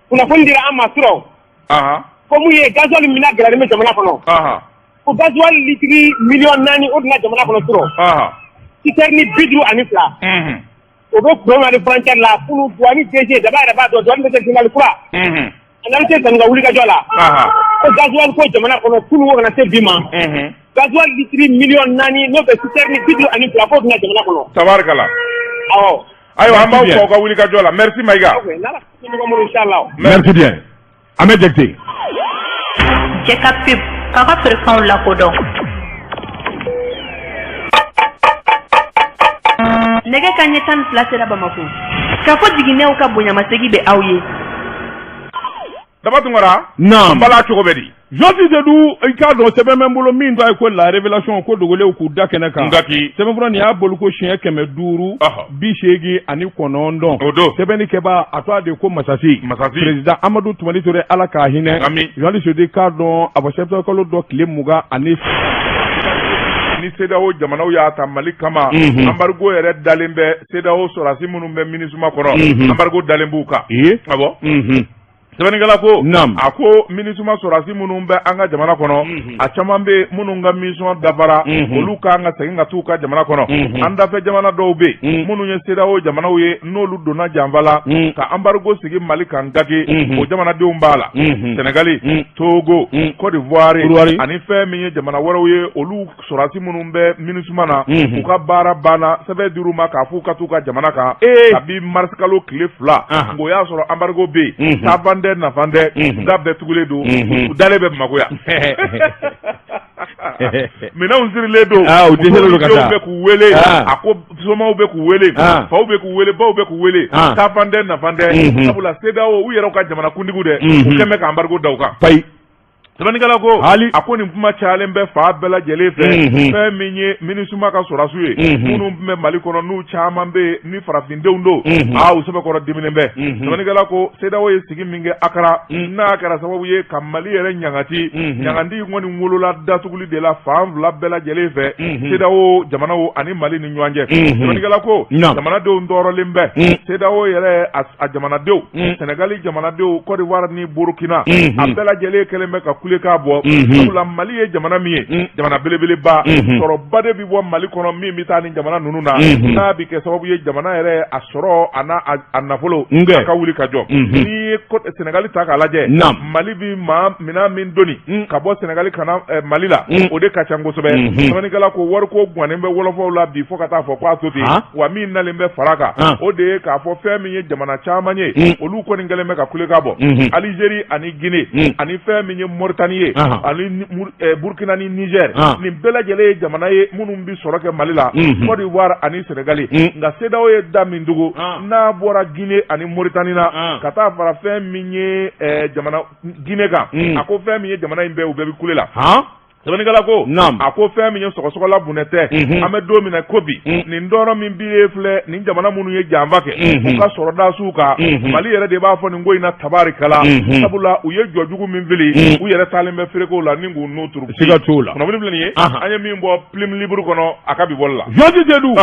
Kunnafoni dira an ma surɔ. Ko mun ye gasoil minɛ gɛlɛyalen bɛ jamana kɔnɔ. Ko gasoil litiri 4 miliyɔn o donna jamana kɔnɔ surɔ. Citerne 52. O bɛ courant ani frontière la kunu douane DG Daba yɛrɛ b'a dɔn douane directeur général kura. A n'Aluseni Sanu ka wulikajɔ la. Ko gasoil ko jamana kɔnɔ kunu ko kana se bi ma. Gasoil litiri 4 miliyɔn n'o bɛ citerne 52 k'o donna jamana kɔnɔ. Tabarikala. Awɔ. Ayiwa an b'aw fo aw ka wulikajɔ la merci Mayiga. Ok n'Ala ɲɔgɔn bolo inchallah. Merci bien. Ahmed Jakite. Cɛ ka pub k'a ka feerefɛnw lakodɔn. Nɛgɛ kanɲɛ 12 sera Bamakɔ. K'a fɔ jiginɛw ka bonyamasegin bɛ aw ye. Daba Tunkara. Naam. Bala cogo bɛ di? Journaliste Seydou, i k'a dɔn sɛbɛn bɛ n bolo min tɔgɔ ye ko La Révélation, ko dogolenw k'u da kɛnɛ kan. Ngaki. Sɛbɛnfura nin y'a boli ko siɲɛ 589. O don. Sɛbɛnnikɛbaa a tɔgɔ de ko Masasi. Masasi. Président Amadu Tumani Ture, Ala k'a hinɛ. Ami. Journaliste Seydou, i k'a dɔn a bɔ septembre kalo dɔ tile 20 ani Ni CEDEAO jamanaw y'a ta Mali kama, embargo yɛrɛ dalen bɛ CEDEAO sɔrɔdasi minnu bɛ MINUSMA kɔnɔ, embargo dalen b'u kan. Ee. Awɔ. Sɛbɛnnikɛla ko, Naam. a ko MINUSMA sɔrɔdasi minnu bɛ an ka jamana kɔnɔ, a caman bɛ yen minnu ka mission dafara, olu kan ka segin ka t'u ka jamana kɔnɔ. An dafɛ jamana dɔw bɛ yen minnu ye CEDEAO jamanaw ye, n'olu donna janfa la ka embargo sigi Mali kan gage, o jamanadenw b'a la: Senegali, Togo, Côte d'Ivoire ani fɛn min ye jamana wɛrɛw ye. Olu sɔrɔdasi minnu bɛ MINUSMA na, u ka baara banna, sɛbɛn dir'u ma k'a f'u ka t'u ka jamana kan kabi mars kalo tile 2. Nka o y'a sɔrɔ embargo bɛ yen, taafan tɛ, nafan tɛ, da bɛɛ tugulen don, u dalen bɛ Bamakɔ yan, minɛnw sirilen don. Ah, u dɛsɛlen don ka taa. Bɛ k'u wele, a ko somaw bɛ k'u wele, faw bɛ k'u wele, baw bɛ k'u wele, taafan tɛ, nafan tɛ, sabula CEDEAO, u yɛrɛw ka jamana kuntigiw dɛ, u kɛlen bɛ ka embargo da u kan. Payi. Sɛbɛnnikɛla ko, Hali. a ko nin kuma cayalen bɛ fan bɛɛ lajɛlen fɛ. Fɛn min ye MINUSMA ka sɔrɔdasiw ye minnu tun bɛ Mali kɔnɔ, n'u caman bɛ yen ni farafindenw don, aa, u sɛbɛkɔrɔ diminen bɛ. Sɛbɛnnikɛla ko CEDEAO ye sigi min kɛ Akara, n'a kɛra sababu ye ka Mali yɛrɛ ɲangati, ɲangati in kɔni wolola datuguli de la fan fila bɛɛ lajɛlen fɛ, CEDEAO jamanaw ani Mali ni ɲɔgɔn cɛ. Sɛbɛnnikɛla ko jamanadenw tɔɔrɔlen bɛ. CEDEAO yɛrɛ a jamanadenw, Senegali jamanadenw, Côte d'Ivoire ni Burukina, a bɛɛ lajɛlen kɛlen bɛ ka kulekan bɔ, sabula Mali ye jamana min ye, jamana belebeleba, sɔrɔba de bɛ bɔ Mali kɔnɔ min bɛ taa ni jamana ninnu na, n'a bɛ kɛ sababu ye jamana yɛrɛ a sɔrɔ a n'a a nafolo a ka wuli ka jɔ. N'i ye Senegali ta k'a lajɛ, Mali bɛ maa minɛn min doni ka bɔ Senegali ka na Mali la, o de ka ca kosɛbɛ. Sɛbɛnnikɛla ko wariko gannen bɛ wɔlɔfɔw la bi fo ka taa fɔ k'a to ten. Wa min nalen bɛ fara kan, o de ye k'a fɔ fɛn min ye jamana caman ye, olu kɔni kɛlen bɛ ka kulekan bɔ: Alizeri ani Gine ani fɛn min ye Moritani ye ani Burukina ni Nizɛri. Nin bɛɛ lajɛlen ye jamana ye minnu bɛ sɔrɔ kɛ Mali la, Côte d'Ivoire ani Senegali. Nka CEDEAO ye da min tugu, n'a bɔra Gine ani Moritani na ka taa fara fɛn min ye jamana Gine kan, a ko fɛn min ye jamana in bɛɛ, u bɛɛ bɛ kule la. Sɛbɛnnikɛla ko, a ko fɛn min ye sɔgɔsɔgɔla bunɛ tɛ, an bɛ don min na ko bi, nin tɔɔrɔ min bilen filɛ nin jamana minnu ye janfa kɛ u ka sɔrɔdasiw kan, Mali yɛrɛ de b'a fɔ nin ko in na tabarikala, sabula u ye jɔjugu min fili, u yɛrɛ taalen bɛ ferekew la ni k'u nun turu. Siga t'o la. Kunnafoni filɛ nin ye, an ye min bɔ Plume Libre kɔnɔ a ka bi bɔli la. Journaliste Seydou,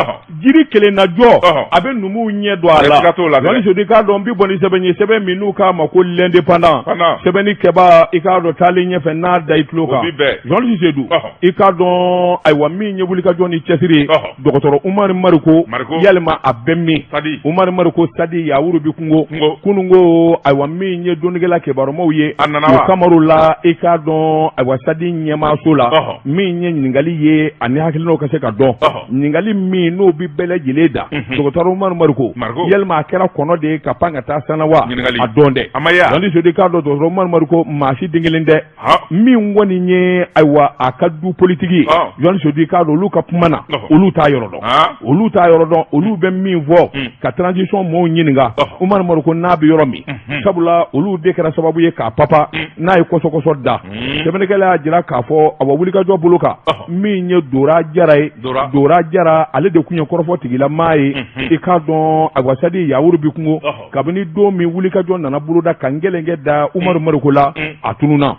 jiri kelen na jɔ, a bɛ numuw ɲɛ don a la. Siga t'o la dɛ. Journaliste Seydou, i k'a dɔn n bi bɔ ni sɛbɛn ye, sɛbɛn min n'u k'a ma ko L'Indépendant. Sɛbɛnni kɛbaa, i k'a dɔn taalen ɲɛfɛ n'a da i tulo kan. O bi bɛn. Journaliste Seydou, i k'a dɔn ayiwa min ye wulikajɔ ni cɛsiri ye, dɔgɔtɔrɔ Umaru Mariko, yalima a bɛ min? Umaru Mariko Sadi Yawuru bi kungo kununko, ayiwa min ye dɔnnikɛla kibarumaw ye, A nana wa? U kamaru la, i k'a dɔn ayiwa Sadi ɲɛmaaso la, min ye ɲininkali ye ani hakilinaw ka se ka dɔn, ɲininkali min n'o bi bɛɛ lajɛlen da dɔgɔtɔrɔ Umaru Mariko, yalima a kɛra kɔnɔ de ye ka pan ka taa sanna wa? A dɔn dɛ. Journaliste Seydou, k'a dɔn dɔgɔtɔrɔ Umaru Mariko maa si den kelen tɛ. Min kɔni ye ayiwa a ka du politiki ye, Journaliste Seydou, k'a dɔn olu ka kuma na, olu t'a yɔrɔ dɔn, olu t'a yɔrɔ dɔn. Olu bɛ min fɔ ka transition mɔɔw ɲininka Umaru Mariko n'a bɛ yɔrɔ min, sabula olu de kɛra sababu ye k'a papa n'a ye kɔsɔkɔsɔ da. Sɛbɛnnikɛla y'a jira k'a fɔ awa wulikajɔ bolo kan, min ye Dora Jara ye, Dora Jara, ale de tun ye kɔrɔfɔ tigilamaa ye. I k'a dɔn ayiwa Sadi Yawuru bi kungo, kabini don min wulikajɔ nana boloda ka ngɛlɛnkɛ da Umaru Mariko la, a tununna.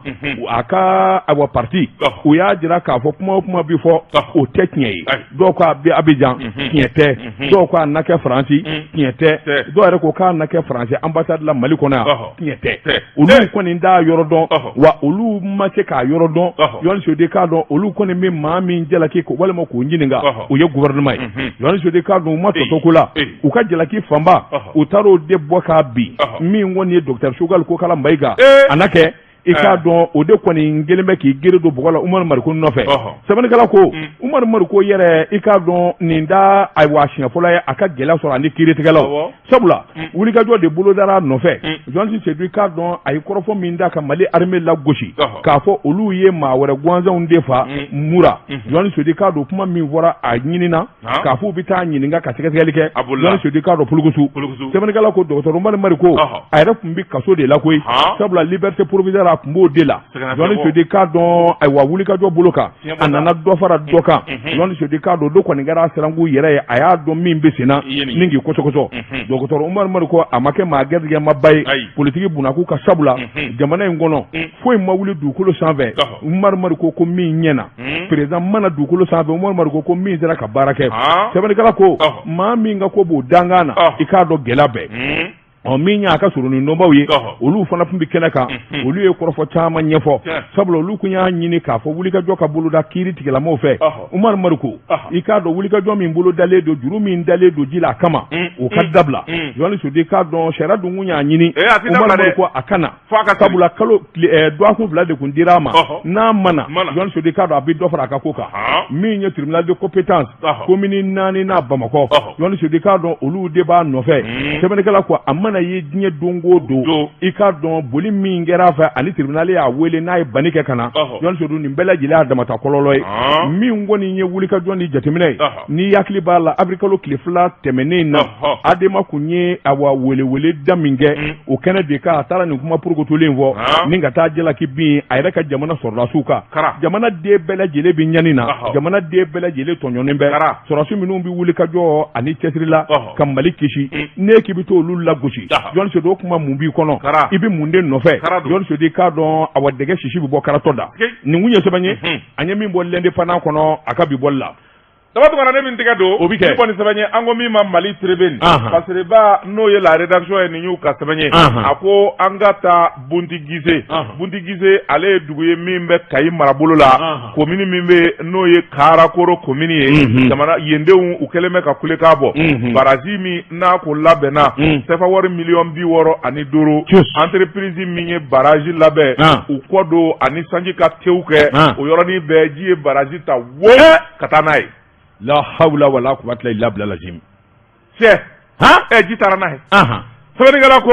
A ka ayiwa parti, u y'a jira k'a fɔ kuma o kuma bi fɔ, o tɛ tiɲɛ ye. Dɔw ko a bɛ Abijan, tiɲɛ tɛ. Dɔw ko a na kɛ Faransi, tiɲɛ tɛ. Dɔw yɛrɛ ko k'a na kɛ Faransi ambassade la Mali kɔnɔ yan, tiɲɛ tɛ. Olu kɔni t'a yɔrɔ dɔn, wa olu ma se k'a yɔrɔ dɔn. Journaliste Seydou, k'a dɔn olu kɔni bɛ maa min jalaki walima k'o ɲininka, o ye gouvernement ye. Journaliste Seydou, k'a dɔn u ma tɔtɔ ko la, u ka jalaki fanba, u taar'o de bɔ k'a bin min kɔni ye docteur Choguel Kokala Mayiga, a na kɛ i k'a dɔn o de kɔni kɛlen bɛ k'i gere don bɔgɔ la Umaru Mariko nɔfɛ. Sɛbɛnnikɛla ko Umaru Mariko yɛrɛ, i k'a dɔn nin da ayiwa siɲɛ fɔlɔ ye a ka gɛlɛya sɔrɔ ani kiiritigɛlaw, sabula wulikajɔ de bolodara a nɔfɛ. Journaliste Seydou, i k'a dɔn a ye kɔrɔfɔ min da ka Mali armée lagosi k'a fɔ olu ye maa wɛrɛ gansanw de fa Mura. Journaliste Seydou, i k'a dɔn kuma min fɔra, a ɲinina k'a fɔ u bɛ taa ɲininka ka sɛgɛsɛgɛli kɛ. Journaliste Seydou, i k'a dɔn pulukusu, sɛbɛnnikɛla ko dɔgɔtɔrɔ Umaru Mariko, a yɛrɛ tun bɛ kaso de la koyi, sabula liberté provisoire a a tun b'o de la Jɔnni Sedu i k'a dɔn ayiwa wulikajɔ bolo kan a nana dɔ fara dɔ kan Jɔnni Sedu i k'a dɔn do kɔni kɛra siranku yɛrɛ ye a y'a dɔn min bɛ sen na ni k'i kɔsɔkɔsɔ dɔgɔtɔrɔ Umaru Mariko a ma kɛ maa garijɛgɛmaba ye politiki bunakun kan sabula jamana in kɔnɔ foyi ma wuli dugukolo sanfɛ Umaru Mariko ko min ɲɛna président ma na dugukolo sanfɛ Umaru Mariko ko min sera ka baara kɛ sɛbɛnnikɛla ko maa min ka ko b'o dankan na i k'a dɔn gɛlɛya bɛɛ ɔ min y'a ka surunnin dɔnbaw ye olu fana tun bɛ kɛnɛ kan olu ye kɔrɔfɔ caman ɲɛfɔ sabula olu tun y'a ɲini k'a fɔ wulikajɔ ka boloda kiiri tigilamaw fɛ Umaru Mariko i k'a dɔn wulikajɔ min bolodalen don juru min dalen don ji la a kama o ka dabila Jɔnni Sedu i k'a dɔn sariya dun kun y'a ɲini Umaru Mariko a ka na sabula kalo dɔgɔkun 2 de tun dira a ma n'a ma na Jɔnni Sedu i k'a dɔn a bɛ dɔ fara a ka ko kan min ye tribunal de compétence komini 4 n'a Bamakɔ Jɔnni Sedu i k'a dɔn olu de b'a nɔfɛ sɛbɛnnikɛla ko a mana ye diɲɛ don o don i k'a dɔn boli min kɛra a fɛ ani tribunal y'a wele n'a ye banni kɛ ka na Jɔnni Sedu nin bɛɛ lajɛlen y'a damata kɔlɔlɔ ye min kɔni ye wulikajɔ ni jateminɛ ye n'i hakili b'a la avril kalo tile 2 tɛmɛnen na Adema kun ye awa welewele da min kɛ o kɛnɛ de kan a taara nin kuma porokotolen fɔ ni ka taa jalaki bin a yɛrɛ ka jamana sɔrɔdasiw kan jamana den bɛɛ lajɛlen bɛ ɲani na jamana den bɛɛ lajɛlen tɔɲɔnen bɛ sɔrɔdasi minnu bɛ wuli ka jɔ ani cɛsiri la ka Mali kisi n'e k'i bɛ t'olu lagosi Jɔnni Sedu o kuma mun b'i kɔnɔ i bɛ mun de nɔfɛ Jɔnni Sedu i k'a dɔn awa dɛgɛ sisi bɛ bɔ karatɔ da nin kun ye sɛbɛn ye an ye min bɔ L'Indépendant kɔnɔ a ka bi bɔli la Daba Tunkara ne bɛ n tɛgɛ don o bɛ kɛ ni kɔni sɛbɛn ye an ko min ma Mali Tribune Fasiriba n'o ye la rédaction ye nin y'u ka sɛbɛn ye a ko an ka taa Buntigise Buntigise ale ye dugu ye min bɛ Kayi marabolo la komini min bɛ n'o ye Karakoro komini ye jamana yendenw u kɛlen bɛ ka kulekan bɔ baraji min n'a ko labɛnna sefa wari miliyɔn 65 entreprise min ye baraji labɛn u kɔ don ani sanji ka tewu kɛ o yɔrɔnin bɛɛ ji ye baraji ta wo ka taa n'a ye la hawla wala quwwata illa billah lazim cɛ han ji taara n'a ye sɛbɛnnikɛla ko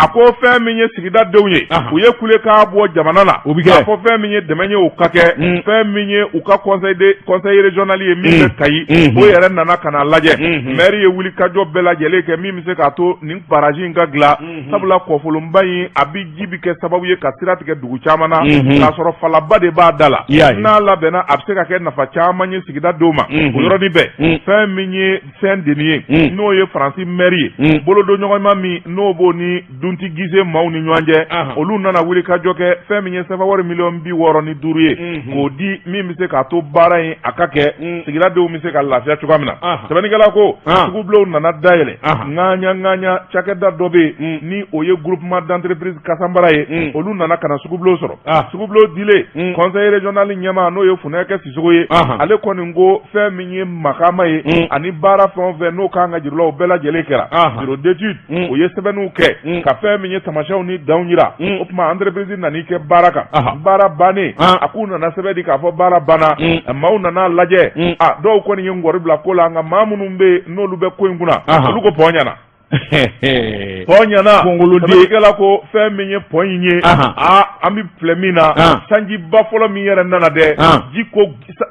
a ko fɛn min ye sigida denw ye u ye kulekan bɔ jamana la o bɛ kɛ a fɔ fɛn min ye dɛmɛ ye o ka kɛ fɛn min ye u ka conseil de conseil régional ye min bɛ Kayi o yɛrɛ nana ka na lajɛ maire ye wulikajɔ bɛɛ lajɛlen kɛ min bɛ se k'a to nin barrage in ka dilan sabula kɔfolonba in a bɛ ji bɛ kɛ sababu ye ka sira tigɛ dugu caman na k'a sɔrɔ falaba de b'a da la n'a labɛnna a bɛ se ka kɛ nafa caman ye sigida denw ma o yɔrɔnin bɛɛ fɛn min ye Saint Denis ye n'o ye Faransi maire ye bolodonɲɔgɔnma min n'o b'o ni Duntigise maaw ni ɲɔgɔn cɛ olu nana wulikajɔ kɛ fɛn min ye sefa wari miliyɔn 65 ye k'o di min bɛ se k'a to baara in a ka kɛ sigida denw bɛ se ka lafiya cogoya min na sɛbɛnnikɛla ko sugubulonw nana dayɛlɛ ŋaɲa ŋaɲa cakɛda dɔ bɛ yen ni o ye groupement d'entreprise Kasanbara ye olu nana ka na sugubulon sɔrɔ sugubulon dilen conseil régional ɲɛmaa n'o ye Funɛkɛ Sisogo ye ale kɔni ko fɛn min ye makama ye ani baara fɛn o fɛn n'o kan ka jir'u la o bɛɛ lajɛlen kɛra bureau d'étude o ye sɛbɛnniw kɛ ka fɛn min ye tamasiyɛnw ni danw jira o tuma entreprise nan'i kɛ baara kan baara bannen a k'u nana sɛbɛn di k'a fɔ baara banna maaw nana lajɛ a dɔw kɔni ye ngɔri bila ko la nka maa minnu bɛ yen n'olu bɛ ko in kunna olu ko pɔn ɲɛna pɔn ɲɛna sɛbɛnnikɛla ko fɛn min ye pɔn in ye aa an bɛ filɛ min na sanjiba fɔlɔ min yɛrɛ nana dɛ ji ko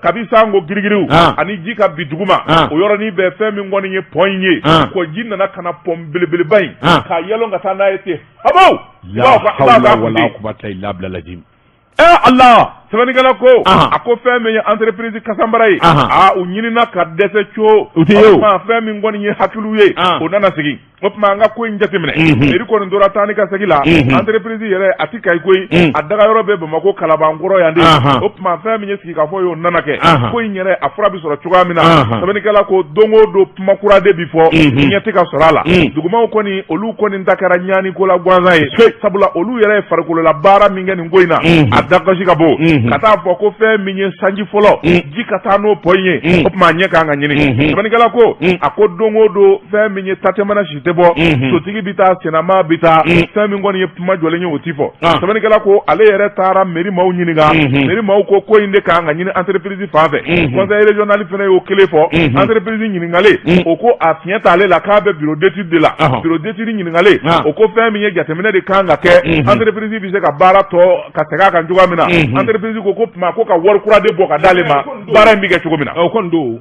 kabi san ko girigiriw ani ji ka bin duguma o yɔrɔnin bɛɛ fɛn min kɔni ye pɔn in ye ko ji nana ka na pɔn belebeleba in k'a yɛlɛn ka taa n'a ye ten habaw Ala sɛbɛnnikɛla ko a ko fɛn min ye entreprise Kasanbara ye aa u ɲinina ka dɛsɛ co u tɛ ye o fɛn min kɔni ye hakiliw ye o nana sigi o tuma an ka ko in jateminɛ mairie kɔni tora taa ni ka segin la entreprise yɛrɛ a ti Kayi koyi a dagayɔrɔ bɛ Bamakɔ Kalabankɔrɔ yan de o tuma fɛn min ye sigikafɔ ye o nana kɛ ko in yɛrɛ a fura bɛ sɔrɔ cogoya min na sɛbɛnnikɛla ko don o don kuma kura de bi fɔ ɲɛ tɛ ka sɔrɔ a la dugumaw kɔni olu kɔni ta kɛra ɲani ko la gansan ye sabula olu yɛrɛ ye farikolola baara min kɛ nin ko in na a dagasi ka bon ka taa fɔ ko fɛn min ye sanji fɔlɔ ji ka taa n'o pɔn in ye o tuma ɲɛ kan ka ɲini sɛbɛnnikɛla ko a ko don o don fɛn min ye tatɛmana si tɛ bɔ sotigi bɛ taa senama bɛ taa fɛn min kɔni ye kuma jɔlen ye o ti fɔ sɛbɛnnikɛla ko ale yɛrɛ taara mairie maaw ɲininka mairie maaw ko ko in de kan ka ɲini entreprise fan fɛ conseil régional fana y'o kelen fɔ entreprise ɲininkalen o ko a fiɲɛ t'ale la k'a bɛ bureau d'étude de la bureau d'étude ɲininkalen o ko fɛn min ye jateminɛ de kan ka kɛ entreprise bɛ se ka baara tɔ ka segin a kan cogoya min na entreprise ko ko tuma ko ka wari kura de bɔ ka d'ale ma baara in bɛ kɛ cogo min na o kɔni don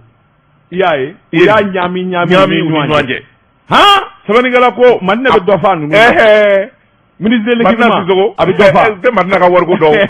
i y'a ye u y'a ɲaami ɲaami u ni ɲɔgɔn cɛ han sɛbɛnnikɛla ko Mali ne bɛ dɔ fɔ a ninnu na. Ministre de l'équipement a bɛ dɔ fa tɛ Madina ka wariko dɔn.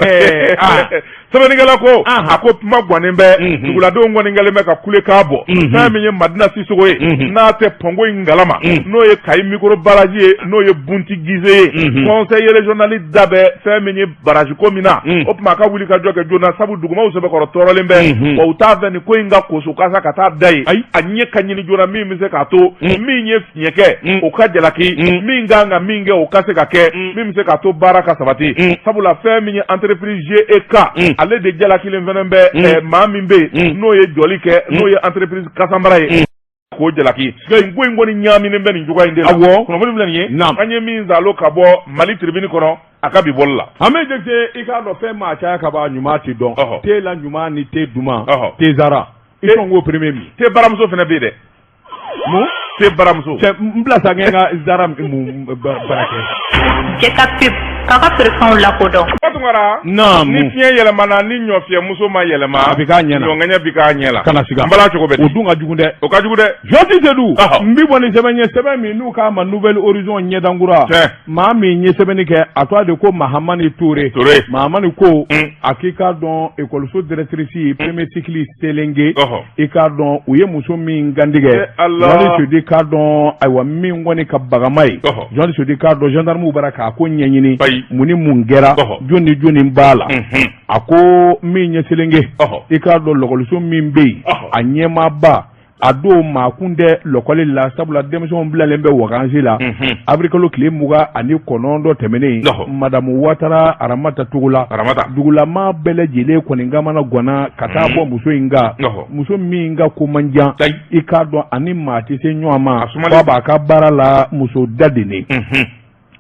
Sɛbɛnnikɛla ko a ko kuma gannen bɛ, duguladenw kɔni kɛlen bɛ ka kulekan bɔ. Fɛn min ye Madina Sisoko ye, n'a tɛ pɔnko in kalama, n'o ye Kayi micro barrage ye, n'o ye Bunti Gise ye, conseil régional da bɛ fɛn min ye barrage ko min na, o tuma a ka wuli ka jɔ kɛ joona, sabu dugumaw sɛbɛkɔrɔ tɔɔrɔlen bɛ, wa u t'a fɛ nin ko in ka koso kasa ka taa da yen. A ɲɛ ka ɲini joona min bɛ se k'a to min ye fiɲɛ kɛ, o ka jalaki, min kan ka min kɛ, o ka se ka kɛ, min bɛ se k'a to baara ka sabati, sabula fɛn min ye entreprise GEK, ale de jalakilen fɛnɛ bɛ. Maa min bɛ yen n'o ye jɔli kɛ, n'o ye entreprise Kasanbara ye, k'o jalaki. Nin ko in kɔni ɲaaminen bɛ nin cogoya in de la. Awɔ, kunnafoni filɛ nin ye, an ye min zalo ka bɔ Mali Tribune kɔnɔ a ka bi bɔli la. An bɛ jate, i k'a dɔn fɛn maa caya ka ban, ɲuman tɛ dɔn te la, ɲuman ni te duman te zara i sɔn k'o premier min. Te baramuso fana bɛ yen dɛ. Mun? Te baramuso. Cɛ, n bila sa, n ka zara mun baara kɛ. Cɛ ka pub k'a ka feerefɛnw lakodɔn. Tunkara. Naamu. Ni fiɲɛ yɛlɛmana, ni ɲɔfiyɛmuso ma yɛlɛma, a bɛ k'a ɲɛ na. Ɲɔŋɛɲɛ bɛ k'a ɲɛ la. Kana siga. N bala cogo bɛ di? O dun ka jugu dɛ. O ka jugu dɛ. Jɔsi Sedu. N bɛ bɔ ni sɛbɛn ye, sɛbɛn min n'u k'a ma Nouvel Horizon ɲɛdankura. Tiɲɛ. Maa min ye sɛbɛnni kɛ, a tɔgɔ de ko Mahamani Ture. Ture. Mahamani ko a k'i k'a dɔn ekɔliso directrice premier cycle Selenge, i k'a dɔn u ye muso min kantigɛ. Jɔsi Sedu, i k'a dɔn, ayiwa, min kɔni ka bagama ye, Jɔsi Sedu, i k'a dɔn gendarmew bara k'a ko ɲɛɲini, mun ni mun kɛra, jɔn ni jɔni b'a la. A ko min ye Selenge, i k'a dɔn lɔkɔliso min bɛ yen, a ɲɛmaaba, a don maa kun tɛ lɔkɔli la, sabula denmisɛnw bilalen bɛ wakansi la. Avril tile 29 tɛmɛnen, madamu Watara Aramata Togola, dugulamaa bɛɛ lajɛlen kɔni kamana ganna ka taa bɔ muso in kan, muso min ka ko man jan, i k'a dɔn ani maa tɛ se ɲɔgɔn ma, k'a b'a ka baara la, muso dadennen.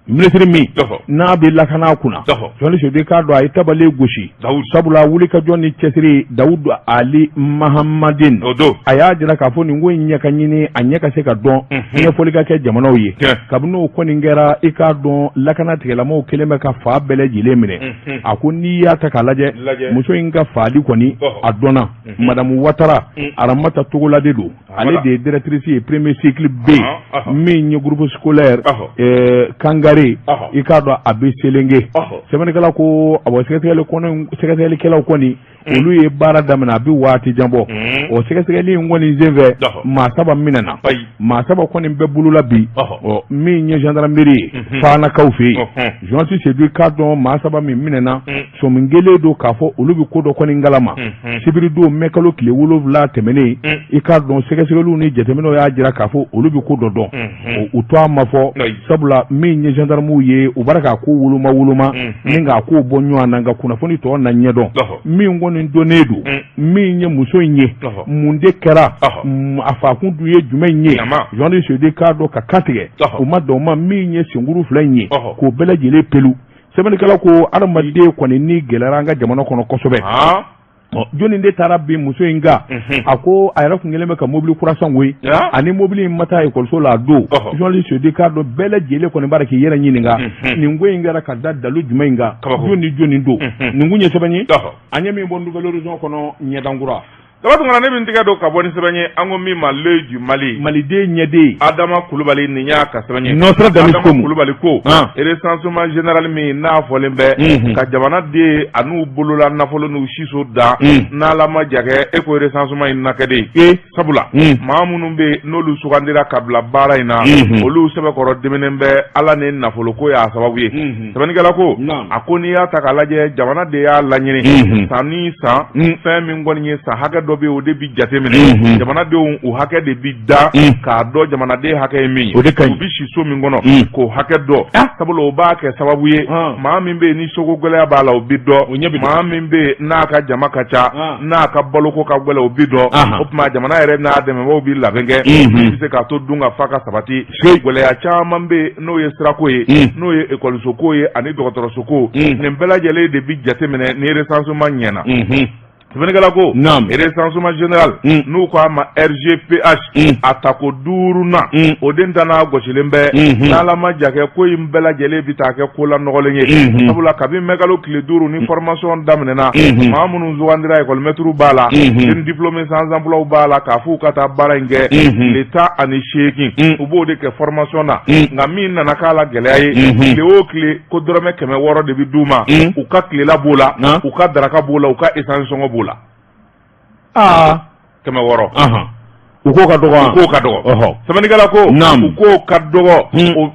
Minisiri min n'a bɛ lakana kunna, Jɔsi Sedu, i k'a dɔn a ye tabale gosi, sabula wulikajɔ ni cɛsiri. Dawudu Ali Mahamadin, a y'a jira k'a fɔ nin ko in ɲɛ ka ɲini, a ɲɛ ka se ka dɔn, ɲɛfɔli ka kɛ jamanaw ye. Kabini o kɔni kɛra, i k'a dɔn lakana tigilamɔgɔw kɛlen bɛ ka fan bɛɛ lajɛlen minɛ. A ko n'i y'a ta k'a lajɛ, muso in ka faali kɔni a dɔnna, madamu Watara Aramata Togola de don. Ale de ye directrice ye premier cycle B, min ye groupe scolaire Kangare, i k'a dɔn a bɛ Selenge. Sɛbɛnnikɛla ko awɔ, sɛgɛsɛgɛlikɛlaw kɔni, olu ye baara daminɛ a bɛ waati jan bɔ. O sɛgɛsɛgɛli in kɔni senfɛ, maa saba minɛna, maa saba kɔni bɛ bolo la bi. Ɔ, min ye gendarmerie ye Fanakaw fɛ yen, Jɔsi Sedu, i k'a dɔn maa saba min minɛna, sɔmi kɛlen don k'a fɔ olu bɛ ko dɔ kɔni kalama. Sibiridon mɛ kalo tile 7 tɛmɛnen, i k'a dɔn sɛgɛsɛgɛliw ni jateminɛw y'a jira k'a fɔ olu bɛ ko dɔ dɔn. U tɔgɔ ma fɔ, sabula min ye gendarmew ye, u b'a k'a ko woloma woloma ni k'a ko bɔ ɲɔgɔn na, nka kunnafoni tɔ na ɲɛdɔn. Min kɔni dɔnnen don, min ye muso in ye, mun de kɛra, a faakun dun ye jumɛn ye? Jɔsi Sedu, i k'a dɔn ka kantigɛ u ma dɔn ma min ye senkuru fila in ye, k'o bɛɛ lajɛlen pelu. Sɛbɛnnikɛla ko adamaden kɔni ni gɛlɛyara an ka jamana kɔnɔ kosɛbɛ. Jɔnni de taara bin muso in kan? A ko a yɛrɛ kun kɛlen bɛ ka mobili kura san koyi, ani mobili in ma taa ekɔliso la a don. Jɔsi Sedu, i k'a dɔn bɛɛ lajɛlen kɔni b'a k'i yɛrɛ ɲininka, nin ko in kɛra ka da dalu jumɛn in kan, jɔn ni jɔnni don? Nin kun ye sɛbɛn ye an ye min bɔ Nouvel Horizon kɔnɔ ɲɛdankura. Daba Tunkara, ne bɛ n tɛgɛ don ka bɔ ni sɛbɛn ye, an ko min ma L'Oeil du Mali. Maliden ɲɛden. Adama Kulubali, nin y'a ka sɛbɛn ye. Nostradamus. Adama Kulubali ko recensement général min n'a fɔlen bɛ ka jamanaden an'u bolola nafolo n'u siso dan, n'Ala ma ja kɛ, e ko recensement in na kɛ de, sabula maa minnu bɛ yen n'olu sugandira ka bila baara in na, olu sɛbɛkɔrɔ diminen bɛ Ala ni nafoloko y'a sababu ye. Sɛbɛnnikɛla ko a ko n'i y'a ta k'a lajɛ, jamana de y'a laɲini san ni san, fɛn min kɔni ye san hakɛ dɔ bɛ yen, o de bɛ jate minɛ, jamanadenw u hakɛ de bɛ da k'a dɔn jamanaden hakɛ ye min ye, o de ka ɲi, u bɛ si so min kɔnɔ k'o hakɛ dɔn, sabula o b'a kɛ sababu ye maa min bɛ yen ni soko gɛlɛya b'a la, o bɛ dɔn, maa min bɛ yen n'a ka jama ka ca, n'a ka baloko ka gɛlɛn, o bɛ dɔn. O tuma jamana yɛrɛ n'a dɛmɛbaaw bɛ labɛn kɛ min bɛ se k'a to dun ka fa ka sabati. Gɛlɛya caman bɛ yen n'o ye sirako ye, n'o ye ekɔlisoko ye ani dɔgɔtɔrɔsoko, nin bɛɛ lajɛlen de bɛ jateminɛ ni recensement ɲɛna. Sɛbɛnnikɛla ko recensement général n'u ko a ma RGPH a tako duurunan o den tana gosilen bɛ n'Ala ma ja kɛ ko in bɛɛ lajɛlen bɛ taa kɛ ko lanɔgɔlen ye sabula kabi mɛkalo tile 5 ni formation daminɛna maa minnu sugandira école maître b'a la jeunes diplômés sans emploi b'a la k'a f'u ka taa baara in kɛ tile 18 u b'o de kɛ formation na nka min nana k'a la gɛlɛya ye tile o tile ko dɔrɔmɛ 600 de bɛ d'u ma u ka tilela b'o la u ka daraka b'o la u ka essence sɔngɔ b'o la aa 600 u k'o ka dɔgɔ u k'o ka dɔgɔ sɛbɛnnikɛla ko u k'o ka dɔgɔ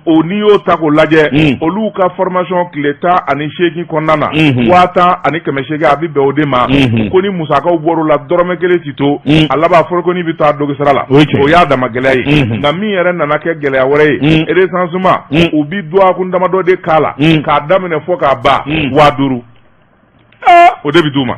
o n'i y'o ta k'o lajɛ olu ka formation tile 18 kɔnɔna na 10,800 a bɛ bɛn o de ma ko ni musakaw bɔr'o la dɔrɔmɛ kelen tɛ to a laban forokoni bɛ taa dɔgɔ sara la o y'a dama gɛlɛya ye nka min yɛrɛ nana kɛ gɛlɛya wɛrɛ ye recensement u bɛ dɔgɔkun damadɔ de k'a la k'a daminɛ fɔ k'a ban 5000 o de bɛ d'u ma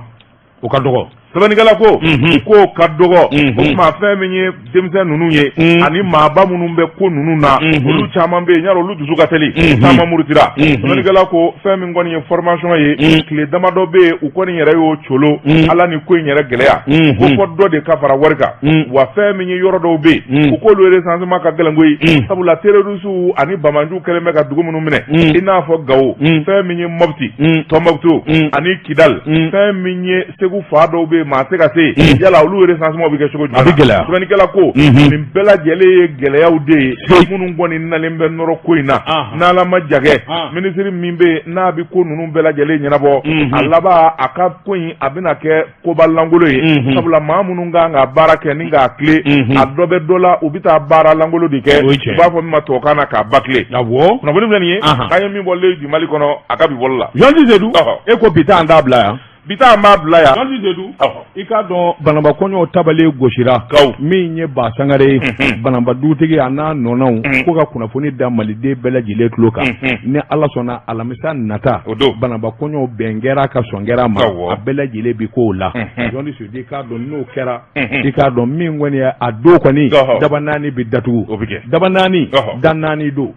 o ka dɔgɔ sɛbɛnnikɛla ko k'o ka dɔgɔ o tuma fɛn min ye denmisɛn ninnu ye ani maaba minnu bɛ ko ninnu na olu caman bɛ yen y'a olu dusu ka teli caman murutira sɛbɛnnikɛla ko fɛn min kɔni ye formation ye tile damadɔ bɛ yen u kɔni yɛrɛ y'o colo ala ni ko in yɛrɛ gɛlɛya ko fɔ dɔ de ka fara wari kan wa fɛn min ye yɔrɔ dɔw bɛ yen u k'olu recensement ka gɛlɛn koyi sabula terroristew ani banbaanciw kɛlen bɛ ka dugu minnu minɛ i n'a fɔ Gawo fɛn min ye Mopti Tombouctou ani Kidal fɛn min ye Segu fan dɔw bɛ yen maa tɛ se ka se yen yala olu recensement bɛ kɛ cogo jumɛn a bɛ gɛlɛya sɛbɛnnikɛla ko nin bɛɛ lajɛlen ye gɛlɛyaw de ye minnu kɔni nalen bɛ nɔrɔ ko in na n'Ala ma ja kɛ minisiri min bɛ yen n'a bɛ ko ninnu bɛɛ lajɛlen ɲɛnabɔ a laban a ka ko in a bɛna kɛ koba lankolon ye sabula maa minnu kan ka baara kɛ ni k'a tilen a dɔ bɛ dɔ la u bɛ taa baara lankolon de kɛ u b'a fɔ min ma tubabukan na k'a bâcler kunnafoni filɛ nin ye k'an ye min bɔ L'Oeil du Mali kɔnɔ a ka bi bɔli la Jean Seydou e ko bi ta an t'a bila yan bi ta an b'a bila yan Jean Seydou i k'a dɔn Banamba kɔɲɔw tabale gosira min ye Ba Sangare ye Banamba dugutigi a n'a nɔnaw ko ka kunnafoni da maliden bɛɛ lajɛlen tulo kan ni Ala sɔnna alamisa nata Banamba kɔɲɔw bɛn kɛra ka sɔn kɛra ma a bɛɛ lajɛlen bi k'o la Jean Seydou i k'a dɔn n'o kɛra i k'a dɔn min kɔni ye a don kɔni daba naani bɛ datugu daba naani da naani don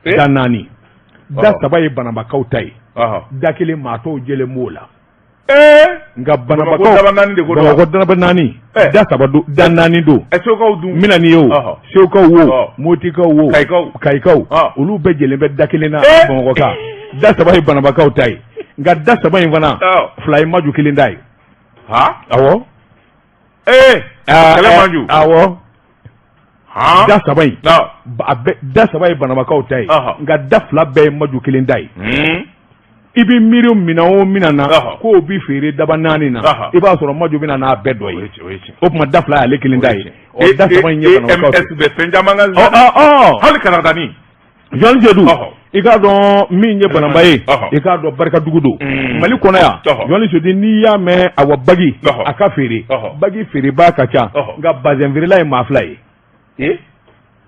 da naani da saba ye banambakaw ta ye da kelen maa tɔw jɛlen b'o la nka banambakaw daba naani de ko don bamakɔ daba naani da saba don da naani don segukaw dun n bɛna n'i ye o segukaw wo motikaw wo kayikaw olu bɛɛ jɛlen bɛ da kelen na bamakɔ kan da saba ye banambakaw ta ye nka da saba in fana fila ye maju kelen ta ye awɔ ee kɛlɛ maju awɔ da saba in da saba ye banambakaw ta ye nka da fila bɛɛ ye maju kelen ta ye i bɛ miiri minɛn o minɛn na k'o bɛ feere daba naani na i b'a sɔrɔ maju bɛ na n'a bɛɛ dɔ ye o tuma da fila y'ale kelen ta ye o da saba in ye banambakaw ta ye bɛ fɛn caman kan hali karatani Jean Seydou i k'a dɔn min ye banamba ye i k'a dɔn barikadugu don Mali kɔnɔ yan Jean Seydou n'i y'a mɛn awa bagi a ka feere bagi feerebaa ka ca nka bazɛn feerela ye maa fila ye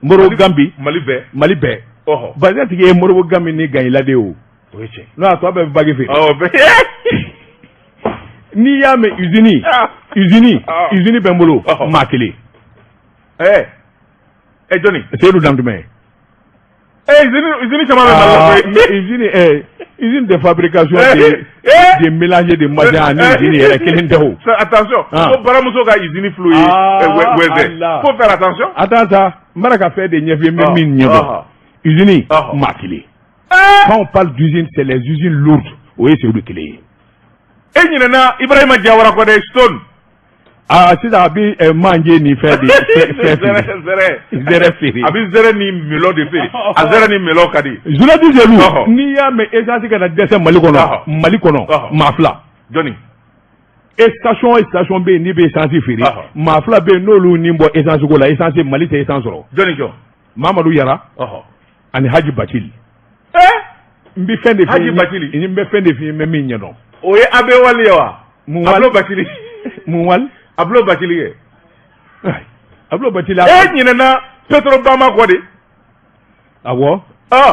Modibo Gambi Mali bɛɛ Mali bɛɛ bazɛn tigi ye Modibo Gambi ni Gayila de ye o n'o y'a tɔ bɛɛ bɛ bagi feere n'i y'a mɛn usine usine usine bɛ n bolo maa kelen ɛ jɔnni Seyidu Dantumɛ usine caman bɛ Mali la koyi usine usine de fabrication de mélange de mazin ani usine yɛrɛ kelen tɛ o attention ko baramuso ka usine filɛ o ye wɛzɛ faut faire attention attends sa n b'a ka fɛn de ɲɛf'i ye n bɛ min ɲɛdɔn usine maa kelen quand on parle d'usine c'est les usines lourdes o ye Seyidu kelen ye e ɲinɛna Ibrahima Jawara kɔ dɛ Stone Aa sisan a bɛ manje ni fɛn de fɛn zɛrɛ feere a bɛ zɛrɛ ni melon de feere a zɛrɛ ni melon ka di Journaliste Seydou n'i y'a mɛn essence kana dɛsɛ Mali kɔnɔ Mali kɔnɔ maa fila jɔnni e station o station bɛ yen n'i bɛ essence feere maa fila bɛ yen n'olu ni bɔ essence ko la essence Mali tɛ essence sɔrɔ jɔnni jɔn Mamadu Yara ani Haji Bacili n bɛ fɛn de Haji Bacili n bɛ fɛn de f'i ye n bɛ min ɲɛdɔn o ye Abe Wali ye wa mun Ablo Bacili mun wali Ablo Bacili ye Ablo Bacili e ɲinɛna Petro Bama kɔ de awɔ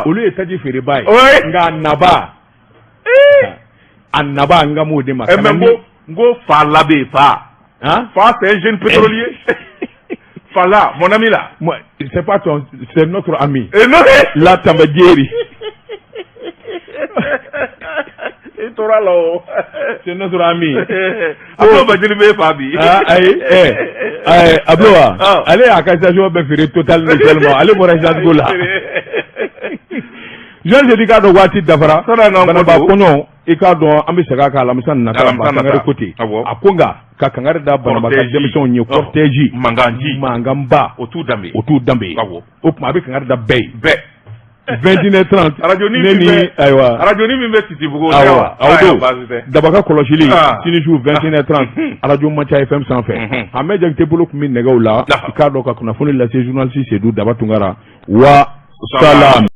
olu ye taji feereba ye nka a naba a naba n kan b'o de ma mais n ko fa la bɛ yen fa fa c'est un jeune pétrolier Fala mon ami là moi c'est pas ton c'est notre ami et non la Tamba Diéry tora la o. C'est notre ami. Ablo Bajeli bɛ fa bi. Ayi, Ablo wa, ale y'a ka station bɛɛ feere Total ni Shell ma, ale bɔra essence ko la. Jean Sedi k'a dɔn waati dafara. Banaba kɔɲɔ, i k'a dɔn an bɛ segin a kan alamisa nata. Sangare ko ten, a ko nka ka kangari da Banaba ka denmisɛnw ye, cortège mankanji mankanba, o t'u danbe, o t'u danbe ye. O tuma a bɛ kangari da bɛɛ ye. Bɛɛ. 21h30. Arajo ne ni ayiwa. Arajo min bɛ Titibugu. Awɔ, aw don Daba ka kɔlɔsili sini su 21h30, arajo Maca FM sanfɛ. Ahmed Jakite bolo tun bɛ nɛgɛw la, i k'a dɔn ka kunnafoni lase journaliste Seydou Daba Tunkara wa salam.